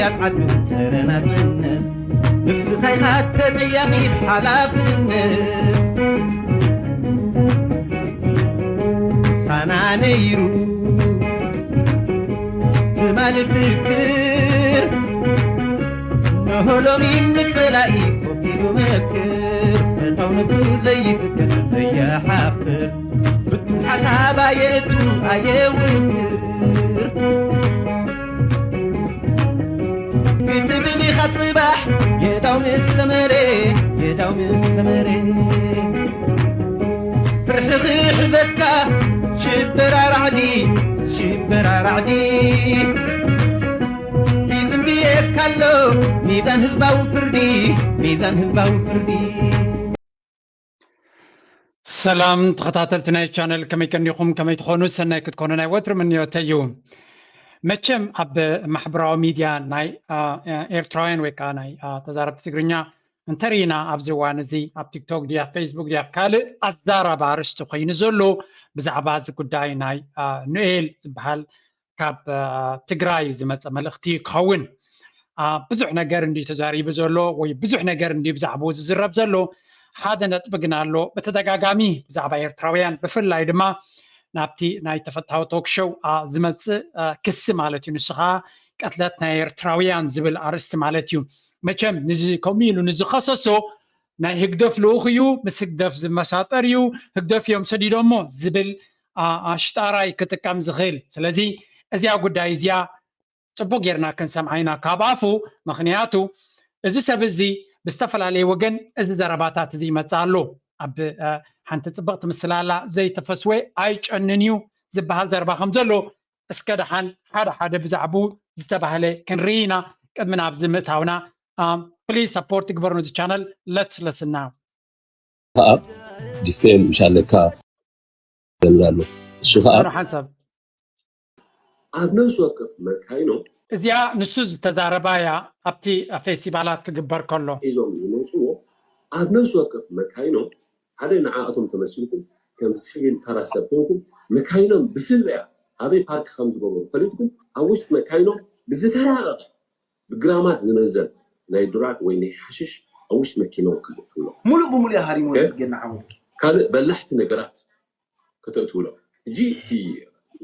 ዓዱ ጸረ ናጽነት ንስኻ ኢኻ ተጠያቒ ብሓላፍነት ፋና ነይሩ ትማሊ ፍክር ንሆ ሎሚ ንጸላኢ ኮፍ ኢሉ መክር ፈታው ነብሱ ዘይፍክር ዘይሓፍር ብቱም ሓሳብ ኣየእቱ ኣየውፍር ክትብል ኢኻ ጽባሕ የዳው ምስ ሰመረ የዳው ምስ ሰመረ ፍርሒ ክሕዘካ ሽበራ ራዕዲ ሽበራ ራዕዲ ይዝንብየካ ኣሎ ሚዛን ህዝባዊ ፍርዲ ሚዛን ህዝባዊ ፍርዲ ሰላም ተኸታተልቲ ናይ ቻነል ከመይ ቀኒኹም ከመይ ትኾኑ ሰናይ ክትኮኑ ናይ ወትሩ ምንዮተይ እዩ። መቸም ኣብ ማሕበራዊ ሚድያ ናይ ኤርትራውያን ወይ ከዓ ናይ ተዛረብቲ ትግርኛ እንተርኢና ኣብዚ እዋን እዚ ኣብ ቲክቶክ ድያ ፌስቡክ ድያ ካልእ ኣዛራቢ ኣርእስቲ ኮይኑ ዘሎ ብዛዕባ እዚ ጉዳይ ናይ ኑኤል ዝበሃል ካብ ትግራይ ዝመፀ መልእኽቲ ክኸውን ብዙሕ ነገር እንዲ ተዛሪቡ ዘሎ ወይ ብዙሕ ነገር እንዲ ብዛዕባኡ ዝዝረብ ዘሎ ሓደ ነጥቢ ግን ኣሎ ብተደጋጋሚ ብዛዕባ ኤርትራውያን ብፍላይ ድማ ናብቲ ናይ ተፈታዊ ቶክ ሾው ዝመፅእ ክሲ ማለት እዩ ንሱ ከዓ ቀትለት ናይ ኤርትራውያን ዝብል ኣርእስቲ ማለት እዩ መቸም ንዚ ከምኡ ኢሉ ንዝኸሰሶ ናይ ህግደፍ ልኡኽ እዩ ምስ ህግደፍ ዝመሳጠር እዩ ህግደፍ እዮም ሰዲዶሞ ዝብል ሽጣራይ ክጥቀም ዝኽእል ስለዚ እዚኣ ጉዳይ እዚኣ ፅቡቅ ጌርና ክንሰምዓ ኢና ካብ ኣፉ ምክንያቱ እዚ ሰብ እዚ ብዝተፈላለየ ወገን እዚ ዘረባታት እዚ ይመፅእ ኣሎ ኣብ ሓንቲ ፅብቅቲ ምስላላ ዘይተፈስወ ኣይጨንን እዩ ዝበሃል ዘረባ ከም ዘሎ እስከ ደሓን ሓደ ሓደ ብዛዕቡ ዝተባህለ ክንርኢ ኢና ቅድሚ ናብዚ ምእታውና ፕሊዝ ሰፖርት ግበሩ ነዚ ቻነል ለትስ ለስና ከዓ ዲፌም ሻለካ ዘላሎ እሱ ከዓ ሓንሳብ ኣብ ነፍሲ ወከፍ መካይኖም እዚኣ ንሱ ዝተዛረባ እያ ኣብቲ ፌስቲቫላት ክግበር ከሎ ሒዞም ዝመፅዎ ኣብ ነፍሲ ወከፍ መካይኖም ሓደ ንዓኣቶም ተመሲልኩም ከም ሲቪል ተራ ሰብ ኮንኩም መካይኖም ብስለያ ኣበይ ፓርክ ከም ዝገበሩ ፈሊጥኩም ኣብ ውሽጢ መካይኖም ብዝተራቐቐ ብግራማት ዝመዘን ናይ ድራግ ወይ ናይ ሓሽሽ ኣብ ውሽጢ መኪኖም ከተእትውሎም ሙሉእ ብሙሉእ ሃሪሞ ጌና ሓወ ካልእ በላሕቲ ነገራት ከተእትውሎም ሕጂ እቲ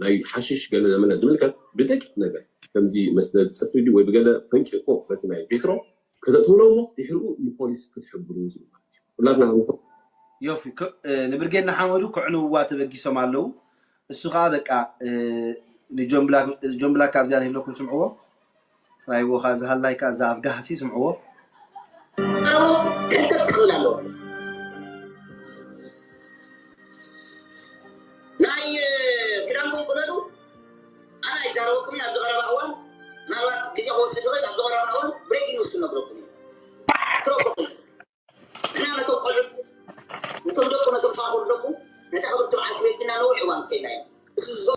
ናይ ሓሽሽ ገለ ዘመለ ዝምልከት ብደቂቕ ነገር ከምዚ መስለ ዝፅፍሪ ድዩ ወይ ብገለ ፈንቂቕኮ በቲ ናይ ቤትሮ ከተእትውሎ እሞ ድሕርኡ ንፖሊስ ክትሕብሩ ዝብል ማለት እዩ ኩላትና ክንፈ ዮፊ ንብርጌድ ንሓመዱ ክዕንውዋ ተበጊሶም ኣለዉ እሱ ከዓ በቃ ንጆን ብላክ ኣብዚኣ ንህለኩም ስምዕዎ ራይዎ ከዓ ዝሃላይ ከዓ እዛ ኣብ ጋህሲ ስምዕዎ ክልተ ክኽእል ኣለዎ ናይ ክዳንኩም ቅደዱ ኣነ ኣይዛረበኩም ኣብ ዝቐረባ እዋን ምናልባት ግዜ ክወስድ ዝኽእል ኣብ ዝቐረባ እዋን ብሬኪንግ ኒውስ ክነግረኩም እዩ ፕሮቶኮል ንሕና ነቶም ቆልዑ ነቶም ደቁ ነቶም ፋቑር ደቁ ነታ ክብርቲ በዓልቲ ቤትና ነዊሕ እዋን ከይና እዩ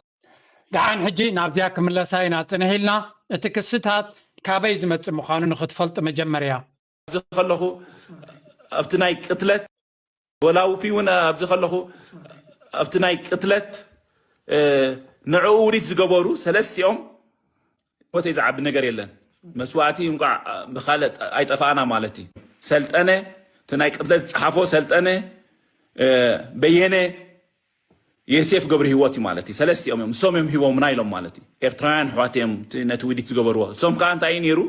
ደሓን ሕጂ ናብዚኣ ክምለሳ ኢና ፅንሕ ኢልና እቲ ክስታት ካበይ ዝመፅእ ምዃኑ ንክትፈልጡ መጀመርያ ኣብዚ ከለኹ ኣብቲ ናይ ቅትለት ወላውፊ እውን ኣብዚ ከለኹ ኣብቲ ናይ ቅትለት ንዕኡ ውሪት ዝገበሩ ሰለስቲኦም ሞተይ ዝዓቢ ነገር የለን መስዋእቲ እንቋዕ ብካልእ ኣይጠፋእና ማለት እዩ ሰልጠነ እቲ ናይ ቅትለት ዝፀሓፎ ሰልጠነ በየነ የሴፍ ገብረ ህይወት እዩ ማለት እዩ ሰለስቲኦም እዮም እሶም እዮም ሂቦምና ኢሎም ማለት እዩ ኤርትራውያን ኣሕዋት እዮም ነቲ ውዲት ዝገበርዎ እሶም ከዓ እንታይ እዩ ነይሩ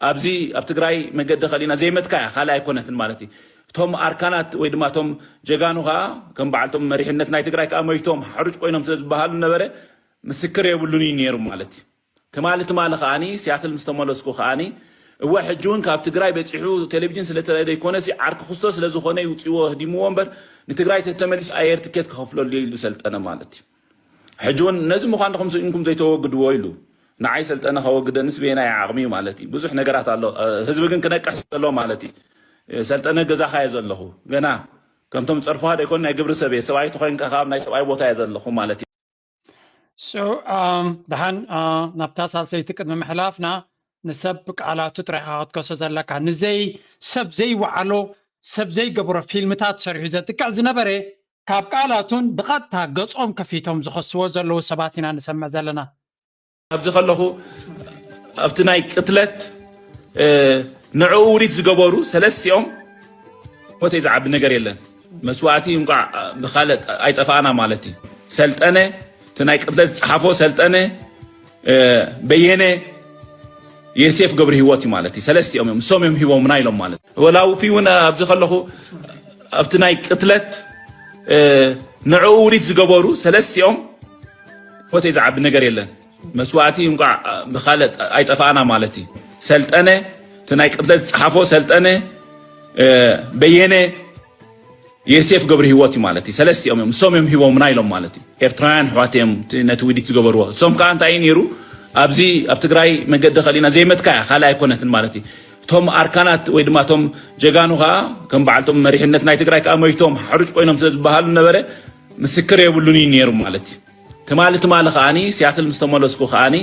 ኣብዚ ኣብ ትግራይ መገዲ ከሊና ዘይመትካ እያ ካልእ ኣይኮነትን ማለት እዩ እቶም ኣርካናት ወይ ድማ እቶም ጀጋኑ ከዓ ከም በዓልቶም መሪሕነት ናይ ትግራይ ከዓ መይቶም ሕሩጭ ኮይኖም ስለ ዝበሃሉ ነበረ ምስክር የብሉን እዩ ነይሩ ማለት እዩ ትማሊ ትማሊ ከዓኒ ሲያትል ምስ ተመለስኩ ከዓኒ እወ ሕጂ እውን ካብ ትግራይ በፂሑ ቴሌቪዥን ስለተረደ ይኮነሲ ዓርኪ ክስቶ ስለዝኮነ ይውፅዎ ህዲምዎ እምበር ንትግራይ ተተመሊሱ ኣየር ትኬት ክኸፍለሉ ኢሉ ሰልጠነ ማለት እዩ ሕጂ እውን ነዚ ምዃን ኹም ስኢንኩም ዘይተወግድዎ ኢሉ ንዓይ ሰልጠነ ከወግደንስ በየናይ ዓቕሚ እዩ ማለት እዩ ብዙሕ ነገራት ኣሎ ህዝቢ ግን ክነቅሕ ዘሎ ማለት እዩ ሰልጠነ ገዛኻ እየ ዘለኹ ገና ከምቶም ፀርፍኻ ደይኮን ናይ ግብሪ ሰብ እየ ሰብኣይ ተኮይንካ ካብ ናይ ሰብኣይ ቦታ እየ ዘለኹ ማለት እዩ ደሓን ናብታ ሳልሰይቲ ቅድሚ ምሕላፍና ንሰብ ቃላቱ ጥራይካ ክትከሶ ዘለካ ንዘይ ሰብ ዘይወዓሎ ሰብ ዘይገብሮ ፊልምታት ሰሪሑ ዘጥቅዕ ዝነበረ ካብ ቃላቱን ብቐጥታ ገጾም ከፊቶም ዝኸስዎ ዘለዉ ሰባት ኢና ንሰምዕ ዘለና ኣብዚ ከለኹ ኣብቲ ናይ ቅትለት ንዕኡ ውዲት ዝገበሩ ሰለስቲኦም፣ ሞተይ ዝዓቢ ነገር የለን። መስዋእቲ እንቋዕ ብኻልእ ኣይጠፋእና ማለት እዩ። ሰልጠነ እቲ ናይ ቅትለት ዝጸሓፎ፣ ሰልጠነ በየነ፣ የሴፍ ገብረ ህይወት እዩ ማለት እዩ። ሰለስቲኦም እዮም፣ እሶም እዮም ሂቦምና ኢሎም ማለት እዩ። ወላ ውፊ እውን ኣብዚ ከለኹ ኣብቲ ናይ ቅትለት ንዕኡ ውዲት ዝገበሩ ሰለስቲኦም፣ ሞተይ ዝዓቢ ነገር የለን። መስዋእቲ እንቋዕ ብኻልእ ኣይጠፋእና ማለት እዩ። ሰልጠነ እቲ ናይ ቅትለት ዝጸሓፎ፣ ሰልጠነ በየነ፣ የሴፍ ገብረ ህይወት እዩ ማለት እዩ። ሰለስቲኦም እዮም፣ እሶም እዮም ሂቦምና ኢሎም ማለት እዩ። ኤርትራውያን ኣሕዋት እዮም፣ እቲ ነቲ ውዲት ዝገበርዎ። እሶም ከኣ እንታይ እዩ ነይሩ? ኣብዚ ኣብ ትግራይ መገዲ ከሊና ዘይመትካ እያ፣ ካልእ ኣይኮነትን ማለት እዩ። እቶም ኣርካናት ወይ ድማ እቶም ጀጋኑ ከኣ ከም በዓልቶም መሪሕነት ናይ ትግራይ ከኣ ሞይቶም ሓሩጭ ኮይኖም ስለ ዝበሃሉ ነበረ፣ ምስክር የብሉን እዩ ነይሩ ማለት እዩ። ትማሊ ትማሊ ከኣኒ ሲያትል ምስ ተመለስኩ ከኣኒ፣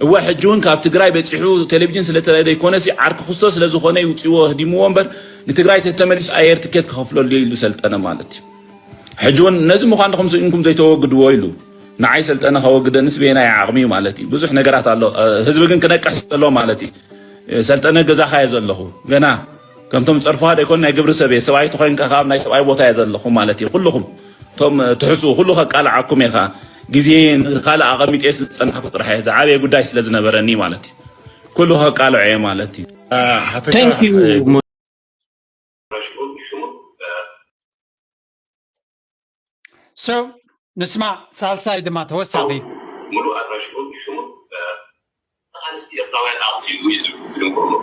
እወ፣ ሕጂ እውን ካብ ትግራይ በፂሑ፣ ቴሌቪዥን ስለተረኣየ ዘይኮነሲ ዓርኪ ክስቶ ስለዝኾነ ይውፅዎ ህዲምዎ እምበር፣ ንትግራይ ተተመሊሱ ኣየር ትኬት ክኸፍለሉ ኢሉ ሰልጠነ ማለት እዩ። ሕጂ እውን ነዚ ምዃን ዲኹም ስኢንኩም ዘይተወግድዎ ኢሉ ንዓይ ሰልጠነ ከወግደንስ በየናይ ዓቕሚ ማለት እዩ። ብዙሕ ነገራት ኣሎ። ህዝቢ ግን ክነቅሕ ዘሎ ማለት እዩ። ሰልጠነ ገዛኻ እየ ዘለኹ። ገና ከምቶም ጸርፍኻ ደይኮን ናይ ግብሪ ሰብ እየ። ሰብኣይ ተኾይንካ ካብ ናይ ሰብኣይ ቦታ እየ ዘለኹ ማለት እዩ። ኩልኹም እቶም ትሕሱ ኩሉ ከቃልዓኩም እየ። ከዓ ግዜ ንካልእ ኣቐሚጠ ስለ ዝጸናሕኩ ጥራሕ እየ። ዝዓበየ ጉዳይ ስለ ዝነበረኒ ማለት እዩ። ኩሉ ከቃልዖ እየ ማለት እዩ። ሓፈሻ Thank you. ሽሙ ሽሙ So ንስማዕ ሳልሳይ ድማ ተወሳኺ ሙሉእ ኣድራሽኡ ሽሙ ኣንስቲ ኤርትራውያን ኣቕቲሉ እዩ ዝብል ፊልም ኮርኖ።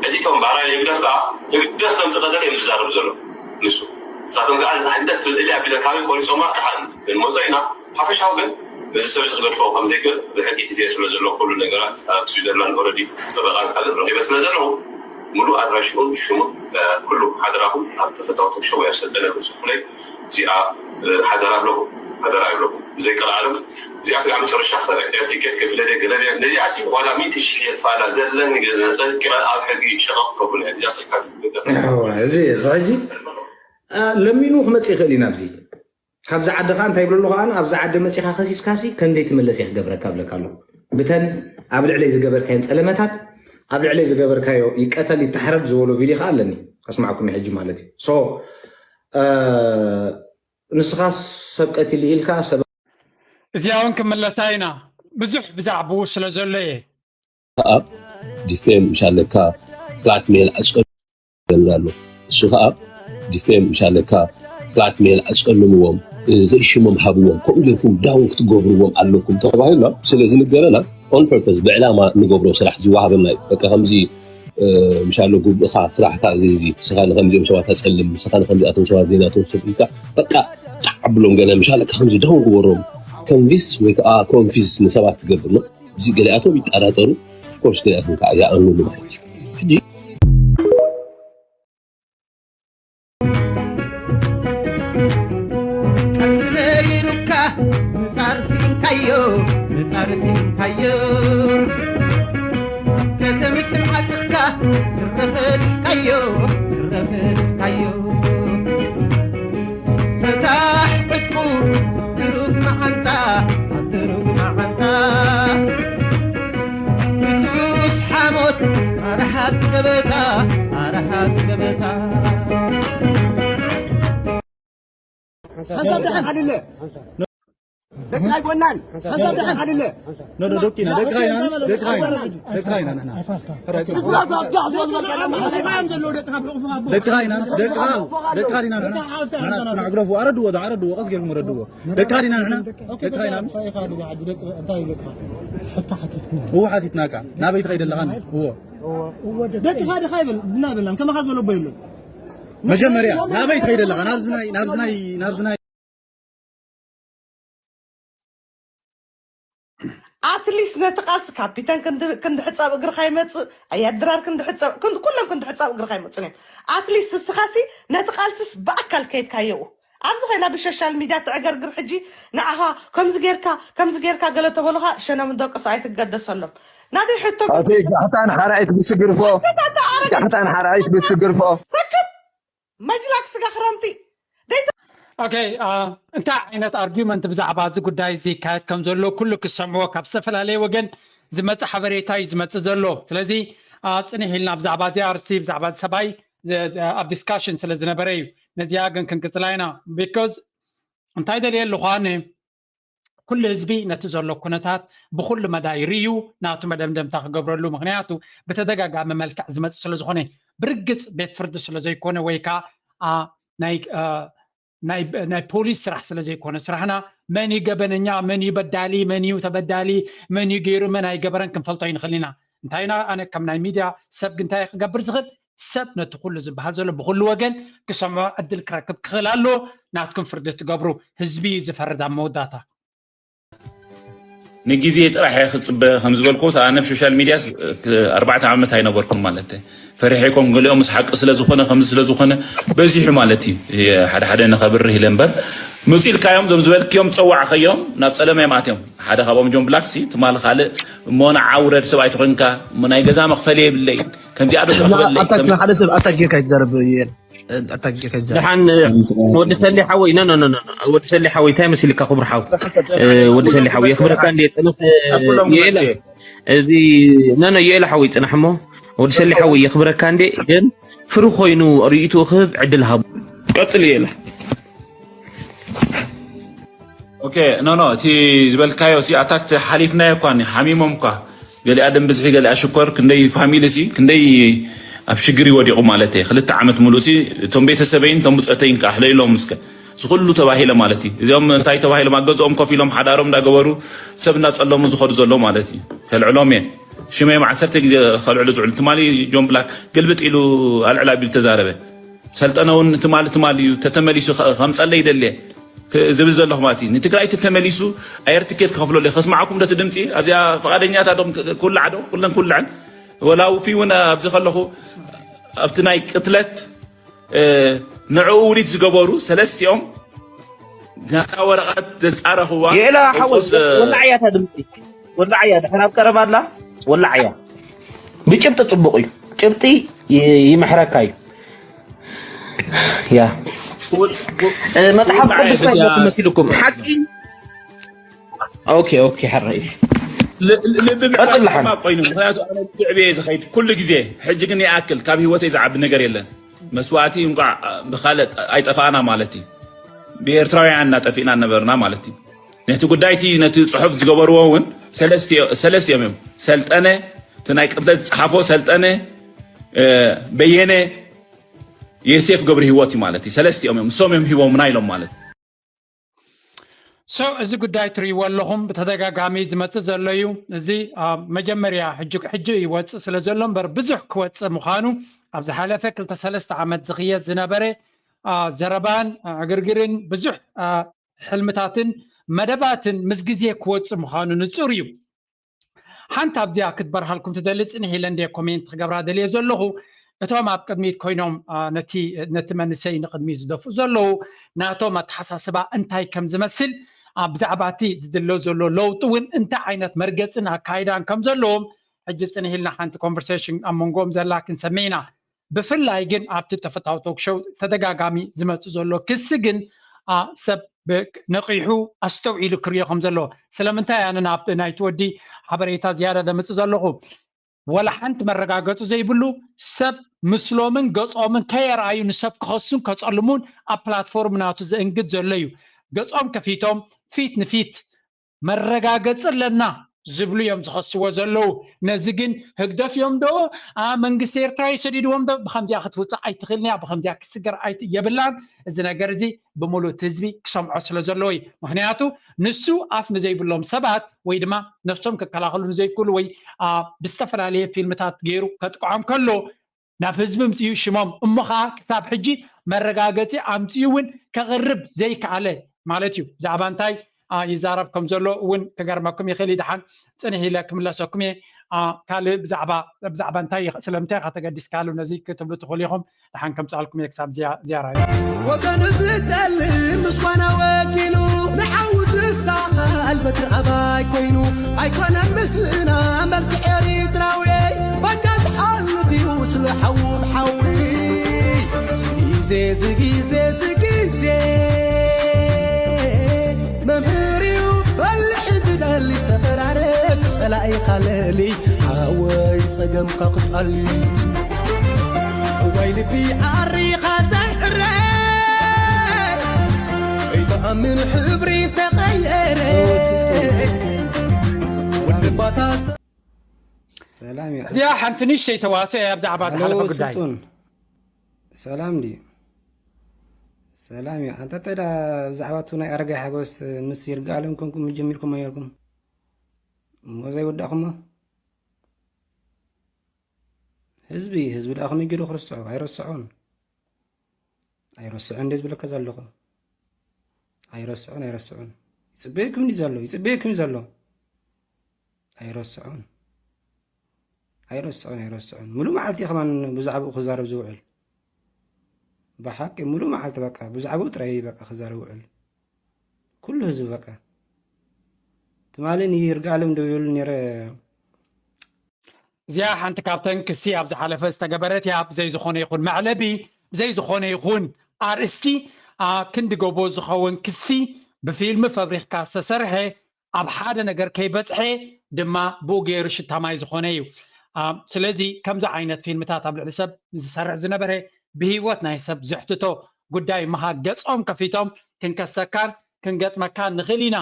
ሕጂ እቶም ባራይ ህግደፍ ከዓ ህግደፍ ከም ዝቐተለ እዮም ዝዛረቡ ዘሎ ንሱ። ንሳቶም ከዓ ነታ ህግደፍ ትብል እያ ቢለ ካበይ ቆሪፆማ ደሓን ክንመፆ ኢና። ሓፈሻዊ ግን እዚ ሰብ እዚ ክገድፎ ከም ዘይክእል ብሕጊ ሒዘ ስለ ዘሎ ኩሉ ነገራት ኣብ ስዊዘርላንድ ኦረዲ ፀበቃን ካልእን ረኺበ ስለ ዘለኹ ሙሉእ ኣድራሽኡን ሽሙን ኩሉ ሓደራኹም ኣብ ተፈታዊ ቶክ ሾው ኣብ ሰልጠነ ክትፅፉለይ እዚኣ ሓደራ ኣለኹ ሓደራ ይብለኩም ብዘይ ቀልዓለም እዚኣ ስጋዕ መጨረሻ ክኸደ ኤር ቲኬት ከፊለ ደይ ገለ ነዚኣ ሲ ዋላ ሚእቲ ሽሕ የፋላ ዘለኒ ገንዘብ ጠቂመ ኣብ ሕጊ ሸቐቕ ከብሉ እያ እዚኣ ስልካ ትግደፍ እዚ እዚ ሕጂ ለሚኑ ክመፅእ ይኽእል እዩ ናብዚ ካብዚ ዓዲ ከዓ እንታይ ይብለሉ ከዓ ኣብዚ ዓዲ መፂኻ ከሲስካሲ ከንደይ ትመለስ እየ ክገብረካ ብለካ ኣለኹ ብተን ኣብ ልዕለይ ዝገበርካየን ፀለመታት ኣብ ልዕለይ ዝገበርካዮ ይቀተል ይተሓረድ ዝበሎ ቪድዮ ከዓ ኣለኒ ከስማዕኩም ሕጂ ማለት እዩ ንስኻ ሰብ ቀቲሉ ኢልካ ሰብ እዚኣ እውን ክምለሳ ኢና ብዙሕ ብዛዕባኡ ስለ ዘሎ እየ ከዓ ዲፌም ምሻለካ ብላክሜል ኣፀሉ ገምዝ ኣሎ እሱ ከዓ ዲፌም ምሻለካ ብላክሜል ኣፀልምዎም ዘይሽሞም ሃብዎም ከምኡ ጌርኩም ዳውን ክትገብርዎም ኣለኩም ተባሂልና ስለ ዝንገረና on purpose ብዕላማ ንገብሮ ስራሕ ዝወሃበና እዩ በቃ ከምዚ ምሻሎ ጉብእኻ ስራሕካ እዚ እዚ ንስኻ ንከምዚኦም ሰባት ኣፀልም ንስኻ ንከምዚኣቶም ሰባት ዘይናቶም ሰብ ኢልካ በቃ ጣዕ ኣብሎም ገለ ምሻለካ ከምዚ ዳውን ግበሮም convince ወይ ከዓ confuse ንሰባት ትገብር ነው እዚ ገሊኣቶም ይጠራጠሩ of course ገሊኣቶም ከዓ ይኣምንሉ ማለት እዩ ሕጂ መሪሩካ ምጻር ስኢንካዮ ምጻር ስኢንካዮ ከተምስል ዓጢቕካ ትረፈ ኢልካዮ ትረፈ ኢልካዮ ፈታሕ ዕጥቁ ድሩግ መዓንጣ ኣብ ድሩግ መዓንጣ ፍሱስ ሓሞት ኣርሓት ገበታ ኣርሓት ገበታ ሓንሳብ ደሓን ሓድለ ደቂ ኣይኮናን ሓንሳብ ደሓን ሓድለ ኖ ኖ ደቂና ደቂ ሃይናን ደቂ ሃይናን ደቂ ሃይናን ንሕና ሕራይ ደቂ ሃይናን ደቂ ደቂ ሃይናን ንሕና ንሕና ጽናዕ ግረፉ ኣረድዎ ኣረድዎ ቀስ ጌርኩም ረድዎ ደቂ ሃይናን ንሕና ደቂ ሃይናን እዎ ሓቲትናካ ናበይ ትኸይድ ኣለኻ እዎ ደቂ ሓደ ኻይበል ብናበላን ከማኻ ዝበለቦ የለን መጀመርያ ናበይ ትኸይድ ኣለኻ ናብዚ ናይ ናብዚ ናይ ናብዚ ናይ ኣትሊስት ነቲ ቃልሲ ካፒተን ክንዲ ሕፀብ እግርኻ ይመፅእ ኣያት ድራር ክንዲ ሕፀብ ኩሎም ክንዲ ሕፀብ እግርኻ ይመፁን እዮም ኣትሊስት እስኻሲ ነቲ ቃልስስ ብኣካል ከይድካየኡ ኣብዚ ኮይና ብሸሻል ሚድያ ትዕገርግር ሕጂ ንዓኻ ከምዚ ጌርካ ከምዚ ጌርካ ገለ ተበሉኻ ሸነም ደቅሶ ኣይትገደሰሎም ናተይ ሕቶ ኣተይ ጋሕታን ሓራይት ብስግርፎ ጋሕታን ሓራይት ብስግርፎ ሰክት መጅላክ ስጋ ክረምቲ ኦኬ እንታይ ዓይነት ኣርጊመንት ብዛዕባ እዚ ጉዳይ እዚ ይካየድ ከም ዘሎ ኩሉ ክሰምዎ ካብ ዝተፈላለየ ወገን ዝመፅእ ሓበሬታ እዩ ዝመፅእ ዘሎ ስለዚ ጽንሕ ኢልና ብዛዕባ እዚ ኣርስቲ ብዛዕባ ሰብኣይ ኣብ ዲስካሽን ስለ ዝነበረ እዩ። ነዚኣ ግን ክንቅፅላ ኢና። ቢኮዝ እንታይ ደልየ ኣለኹ ኣነ፣ ኩሉ ህዝቢ ነቲ ዘሎ ኩነታት ብኩሉ መዳይ ርእዩ ናቱ መደምደምታ ክገብረሉ፣ ምክንያቱ ብተደጋጋሚ መልክዕ ዝመፅእ ስለ ዝኾነ፣ ብርግፅ ቤት ፍርዲ ስለ ዘይኮነ ወይ ከዓ ናይ ፖሊስ ስራሕ ስለ ዘይኮነ፣ ስራሕና መን እዩ ገበነኛ፣ መን እዩ በዳሊ፣ መን እዩ ተበዳሊ፣ መን እዩ ገይሩ፣ መን ኣይገበረን ክንፈልጦ ይንኽእል ኢና። እንታይ ኢና ኣነ ከም ናይ ሚድያ ሰብ ግን እንታይ ክገብር ዝኽእል? ሰብ ነቲ ኩሉ ዝበሃል ዘሎ ብኩሉ ወገን ክሰምዖ ዕድል ክረክብ ክኽእል ኣለዎ። ናትኩም ፍርዲ ትገብሩ፣ ህዝቢ እዩ ዝፈርድ ኣብ መወዳእታ። ንግዜ ጥራሕ እየ ክፅበ ከም ዝበልኩ ኣነ ኣብ ሶሻል ሚድያ ኣርባዕተ ዓመት ኣይነበርኩን ማለት ፈሪሐ ይኮን ገሊኦም ምስ ሓቂ ስለ ዝኾነ ከምዚ ስለ ዝኾነ በዚሑ ማለት እዩ ሓደ ሓደ ንኸብርህ ኢለ እምበር ምፁ ኢልካዮም ዞም ዝበልክዮም ፀዋዕኸዮም ናብ ፀለመ እዮም ኣትዮም ሓደ ካብኦም ጆን ብላክ ሲ ትማል ካልእ እሞ ንዓ ውረድ ሰብ ኣይትኾንካ እሞ ናይ ገዛ መኽፈሊ የብለይ ከምዚኣ ዶ ትረኽበለይ ኣታክ ንሓደ ሰብ ኣታክ ጌርካ ይትዛረብ የል ኣታክ ጌርካ ይትዛረብ ደሓን ወዲ ሰሊ ሓወይ ኖ ኖ ኖ ወዲ ሰሊ ሓወይ እንታይ መሲልካ ክቡር ሓው ወዲ ሰሊ ሓወይ የኽብረካ እንዴ ጥንፍ የለ እዚ ኖ ኖ የለ ሓወይ ጥናሕ እሞ ወዲ ሰሊ ሓወይ የኽብረካ እንዴ ግን ፍሩ ኮይኑ ርእይቱ ክህብ ዕድል ሃቡ ቀጽል የለ ኦኬ ኖ ኖ እቲ ዝበልካዮ ሲ ኣታክት ሓሊፍናዮ እኳ ሓሚሞም እኳ ገሊኣ ደም ብዝሒ ገሊኣ ሽኮር ክንደይ ፋሚሊ ሲ ክንደይ ኣብ ሽግር ይወዲቑ ማለት እየ ክልተ ዓመት ሙሉእ ሲ እቶም ቤተሰበይን እቶም ብፀተይን ከዓ ሕለኢሎም እስከ ዝኩሉ ተባሂለ ማለት እዩ እዚኦም እንታይ ተባሂሎም ኣብ ገዝኦም ኮፍ ኢሎም ሓዳሮም እንዳገበሩ ሰብ እንዳፀለሙ ዝኸዱ ዘሎ ማለት እዩ ከልዕሎም እየ ሽመዮም ዓሰርተ ግዜ ከልዕሉ ዝዕሉ ትማሊ ጆን ብላክ ግልብጥ ኢሉ ኣልዕል ኣቢሉ ተዛረበ ሰልጠነ እውን ትማሊ ትማሊ እዩ ተተመሊሱ ከምፀለ ይደልየ ዝብል ዘለኹ ማለት እዩ ንትግራይ ተተመሊሱ ኣየር ትኬት ክኸፍለሉ ከስማዓኩም ዶ ድምፂ ኣብዚኣ ፈቃደኛታት ዶም ክውላዕ ዶ ኩለን ክውላዕን ወላ ውፊ እውን ኣብዚ ከለኹ ኣብቲ ናይ ቅትለት ንዕኡ ውዲት ዝገበሩ ሰለስቲኦም ናታ ወረቐት ዘፃረኽዋ የላ ሓወይ ወላዓያታ ድምፂ ወላዓያ ድሕር ኣብ ቀረባ ኣላ ወላዓያ ብጭብጢ ፅቡቕ እዩ ጭብጢ ይምሕረካ እዩ ያ መፅሓፍ ቅዱስ እንታይ መሲልኩም ሓቂ ኦኬ ኦኬ ሕራይ ልቢ ምሕራቅ ኮይኑ ምክንያቱ ኣነ ብዕብየ ዝኸይድ ኩሉ ግዜ ሕጂ ግን ይኣክል ካብ ህይወተይ ዝዓቢ ነገር የለን መስዋእቲ እንቋዕ ብካልእ ኣይጠፋእና ማለት እዩ ብኤርትራውያን እናጠፊእና ነበርና ማለት እዩ ነቲ ጉዳይቲ ነቲ ፅሑፍ ዝገበርዎ እውን ሰለስቲኦም እዮም ሰልጠነ እቲ ናይ ቅትለት ዝፀሓፎ ሰልጠነ በየነ የሴፍ ገብረ ህይወት እዩ ማለት እዩ ሰለስቲኦም እዮም እሶም እዮም ሂቦምና ኢሎም ማለት so እዚ ጉዳይ ትርእይዎ ኣለኹም ብተደጋጋሚ ዝመፅእ ዘሎ እዩ እዚ መጀመርያ ሕጂ ይወፅእ ስለ ዘሎ እምበር ብዙሕ ክወፅእ ምዃኑ ኣብ ዝሓለፈ ክልተ ሰለስተ ዓመት ዝኽየድ ዝነበረ ዘረባን ዕግርግርን ብዙሕ ሕልምታትን መደባትን ምስ ግዜ ክወፅእ ምዃኑ ንፁር እዩ ሓንቲ ኣብዚኣ ክትበርሃልኩም ትደሊ ፅንሕ ኢለ እንደ ኮሜንት ክገብራ ደልየ ዘለኹ እቶም ኣብ ቅድሚት ኮይኖም ነቲ መንእሰይ ንቅድሚት ዝደፍኡ ዘለዉ ናቶም ኣተሓሳስባ እንታይ ከም ዝመስል ብዛዕባ እቲ ዝድሎ ዘሎ ለውጢ እውን እንታይ ዓይነት መርገፅን ኣካይዳን ከም ዘለዎም ሕጂ ፅንሕ ኢልና ሓንቲ ኮንቨርሴሽን ኣብ መንጎኦም ዘላ ክንሰምዕ ኢና ብፍላይ ግን ኣብቲ ተፈታዊ ቶክሾው ተደጋጋሚ ዝመፅእ ዘሎ ክሲ ግን ሰብ ነቒሑ ኣስተውዒሉ ክሪኦ ከም ዘለዎ ስለምንታይ ኣነ ናብቲ ናይቲ ወዲ ሓበሬታ ዝያዳ ዘምፅእ ዘለኹ ወላ ሓንቲ መረጋገፂ ዘይብሉ ሰብ ምስሎምን ገፆምን ከየርኣዩ ንሰብ ክኸሱን ከፀልሙን ኣብ ፕላትፎርም ናቱ ዘእንግድ ዘሎ እዩ ገፆም ከፊቶም ፊት ንፊት መረጋገፂ ኣለና ዝብሉ እዮም ዝኸስዎ ዘለዉ ነዚ ግን ህግደፍ እዮም ዶ መንግስቲ ኤርትራ ይሰዲድዎም ዶ ብከምዚኣ ክትውፅእ ኣይትኽእልን እያ ብከምዚኣ ክትስገር የብላን እዚ ነገር እዚ ብምሉእ ህዝቢ ክሰምዖ ስለ ዘለዎ እዩ ምክንያቱ ንሱ ኣፍ ንዘይብሎም ሰባት ወይ ድማ ነፍሶም ክከላኸሉ ንዘይክእሉ ወይ ብዝተፈላለየ ፊልምታት ገይሩ ከጥቅዖም ከሎ ናብ ህዝቢ ምፅኡ ሽሞም እሞ ከዓ ክሳብ ሕጂ መረጋገፂ ኣምፅኡ እውን ከቕርብ ዘይከኣለ ማለት እዩ ብዛዕባ እንታይ ይዛረብ ከም ዘሎ እውን ክገርመኩም ይኽእል ይድሓን ፅንሕ ኢለ ክምለሰኩም እየ ካልእ ብዛዕባ ብዛዕባ እንታይ ስለምንታይ ኢኻ ተገዲስካሉ ነዚ ክትብሉ ትኽእሉ ኢኹም ደሓን ከምፅኣልኩም እየ ክሳብ ዝያራ እዩ ወገኑ ዝጠልም ምስኳና ወኪሉ ንሓዉ ዝሳኻል በትሪ ኣባይ ኮይኑ ኣይኮነን ምስልና መልክዕ ኤሪትራዊ ባጃ ዝሓልፍ እዩ ስለ ሓዉ ብሓዊ ዝጊዜ ዝጊዜ ዝጊዜ መምህር እዩ በልሒ ዝደሊ ተፈራረብ ጸላኢኻ ለሊ ሓወይ ጸገምካ ክፋል። እዋይ ልቢ ዓሪኻ ዘይሕረ ከይትኣምን ሕብሪ ተቐየረ። ወዲ ባታ ሰላም እዩ። እዚኣ ሓንቲ ንእሽተይ ተዋስኦ እያ ብዛዕባ ሃሎ ዝሓለፈ ጉዳይ። ስልጡን ሰላም ድዩ? ሰላም እዩ። ኣንታ እንታይ ዳ ብዛዕባ እቲ ናይ ኣረጋይ ሓጎስ ምስ ይርጋኣለም ኮንኩም ጀሚርኩም ነይርኩም እሞ ዘይወዳእኩሞ? ህዝቢ ህዝቢ ደኣ ከመይ ገይሩ ክርስዖ? ኣይረስዖን። ኣይረስዖን እንደ ዝብለካ ዘለኹ ኣይረስዖን ኣይረስዖን። ይፅበየኩም ድዩ ዘሎ? ይፅበየኩም እዩ ዘሎ። ኣይረስዖን ኣይረስዖን ኣይረስዖን። ሙሉእ መዓልቲ ከማን ብዛዕባኡ ክዛረብ ዝውዕል። ብሓቂ ሙሉእ መዓልቲ በቃ ብዛዕባኡ ጥራይ በቃ ክዛረብ ውዕል። ኩሉ ህዝቢ በቃ ትማሊ ንይርጋለም ደውየሉ ነይረ። እዚኣ ሓንቲ ካብተን ክሲ ኣብ ዝሓለፈ ዝተገበረት እያ። ብዘይ ዝኾነ ይኹን መዕለቢ፣ ብዘይ ዝኾነ ይኹን ኣርእስቲ፣ ኣ፣ ክንዲ ጎቦ ዝኸውን ክሲ ብፊልም ፈብሪኽካ ዝተሰርሐ፣ ኣብ ሓደ ነገር ከይበጽሐ ድማ ብኡ ገይሩ ሽታ ማይ ዝኾነ እዩ። ኣ፣ ስለዚ ከምዚ ዓይነት ፊልምታት ኣብ ልዕሊ ሰብ ዝሰርሕ ዝነበረ ብህይወት ናይ ሰብ ዘሕትቶ ጉዳይ ምሃ ገጾም ከፊቶም ክንከሰካን ክንገጥመካን ንኽእል ኢና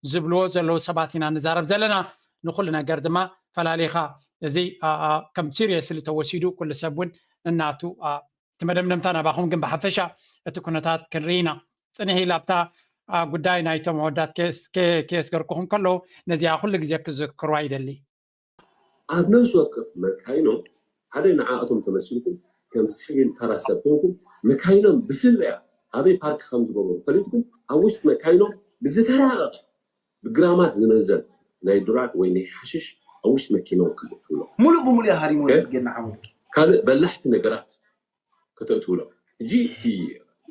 ዝብልዎ ዘለዉ ሰባት ኢና ንዛረብ ዘለና። ንኹሉ ነገር ድማ ፈላሊኻ እዚ፣ ኣ፣ ኣ፣ ከም ሲሪየስሊ ተወሲዱ ኩሉ ሰብ እውን እናቱ፣ ኣ፣ እቲ መደምደምታ ናባኹም ግን ብሓፈሻ እቲ ኩነታት ክንርኢ ኢና። ጽንሕ ኢላ ኣብታ፣ ኣ፣ ጉዳይ ናይቶም ኣወዳት ከየስ-፣ ከ-፣ ከየስገርኩኹም ከለዉ ነዚኣ ኩሉ ግዜ ክዝክርዋ ይደሊ። ኣብ ነፍሲ ወከፍ መካይኖም ሓደ ንዓኣቶም ተመሲልኩም ከም ሲቪል ተራ ሰብ ኮንኩም መካይኖም ብስለያ ኣበይ ፓርክ ከም ዝገበሩ ፈሊጥኩም ኣብ ውሽጢ መካይኖም ብዝተራቐቐ ብግራማት ዝመዘን ናይ ድራግ ወይ ናይ ሓሽሽ ኣብ ውሽጢ መኪኖም ከተእትውሎም ሙሉእ ብሙሉእ እያ ሃሪሞ ኦኬ። ጌና ዓወት ካልእ በላሕቲ ነገራት ከተእትውሎም። ሕጂ እቲ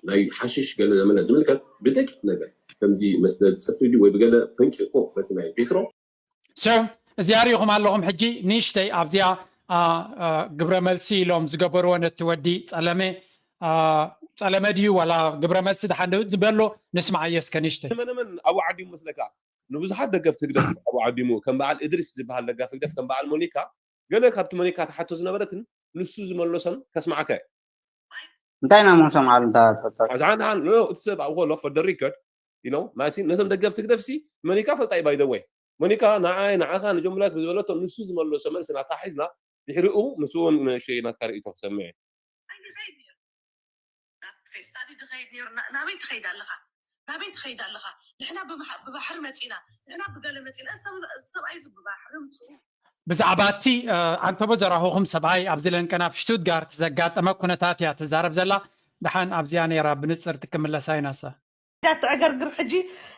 ናይ ሓሽሽ ገለ ዘመለ ዝምልከት ብደቂቕ ነገር ከምዚ መስለ ዝጽፍሪ ድዩ ወይ ብገለ ፈንቂቑ በቲ ናይ ፔትሮ So እዚኣ ሪኢኹም ኣለኹም። ሕጂ ንእሽተይ ኣብዚኣ፣ ኣ፣ ኣ፣ ግብረ መልሲ ኢሎም ዝገበርዎ ነቲ ወዲ ጸለመ፣ ኣ፣ ጸለመ ድዩ ዋላ ግብረ መልሲ ድሓን ዶ ዝበሎ ንስማዓዮ እስከ ንእሽተይ። መነመን ኣብኡ ዓዲሙ መስለካ? ንብዙሓት ደገፍቲ ህግደፍ ኣብኡ ዓዲሙ ከም በዓል እድሪስ ዝበሃል ደጋፊ ህግደፍ ከም በዓል ሞኒካ ገለ ካብቲ ሞኒካ ትሓቶ ዝነበረትን ንሱ ዝመለሶን ከስማዓካ እየ። እንታይ ኢና ምንሰምዓሉ እንታ ተፈጠሩ ዝሓን ሓን እቲ ሰብ ኣብኡ ከሎ for the record you know ማሲ ነቶም ደገፍቲ ህግደፍሲ ሞኒካ ፈልጣይ ባይ ደወይ ሞኒካ ንዓይ ንዓኻ ንጀምላት ብዝበለቶ ንሱ ዝመለሶ መልሲ ናታ ሒዝና ድሕሪኡ ምስኡ ንእሽተይ ናትካ ርእይቶ ክሰምዕ እየ። ናብ ፌስታዲ ድኸይድ ነይሩ ናበይ ትኸይድ ኣለኻ ናበይ ትኸይድ ኣለኻ ንሕና ብባሕሪ መፂና ንሕና ብገለ መፂና ሰብኣይ ዙ ብባሕሪ ምፅኡ ብዛዕባ እቲ፣ እ፣ ኣንተቦ ዘራኹኹም ሰብኣይ ኣብዚ ለንቀን ኣብ ሽቱትጋርት ዘጋጠመ ኩነታት እያ ትዛረብ ዘላ። ደሓን ኣብዚኣ ነይራ ብንፅርቲ ክምለሳ ኢናሳ። ትዕገርግር ሕጂ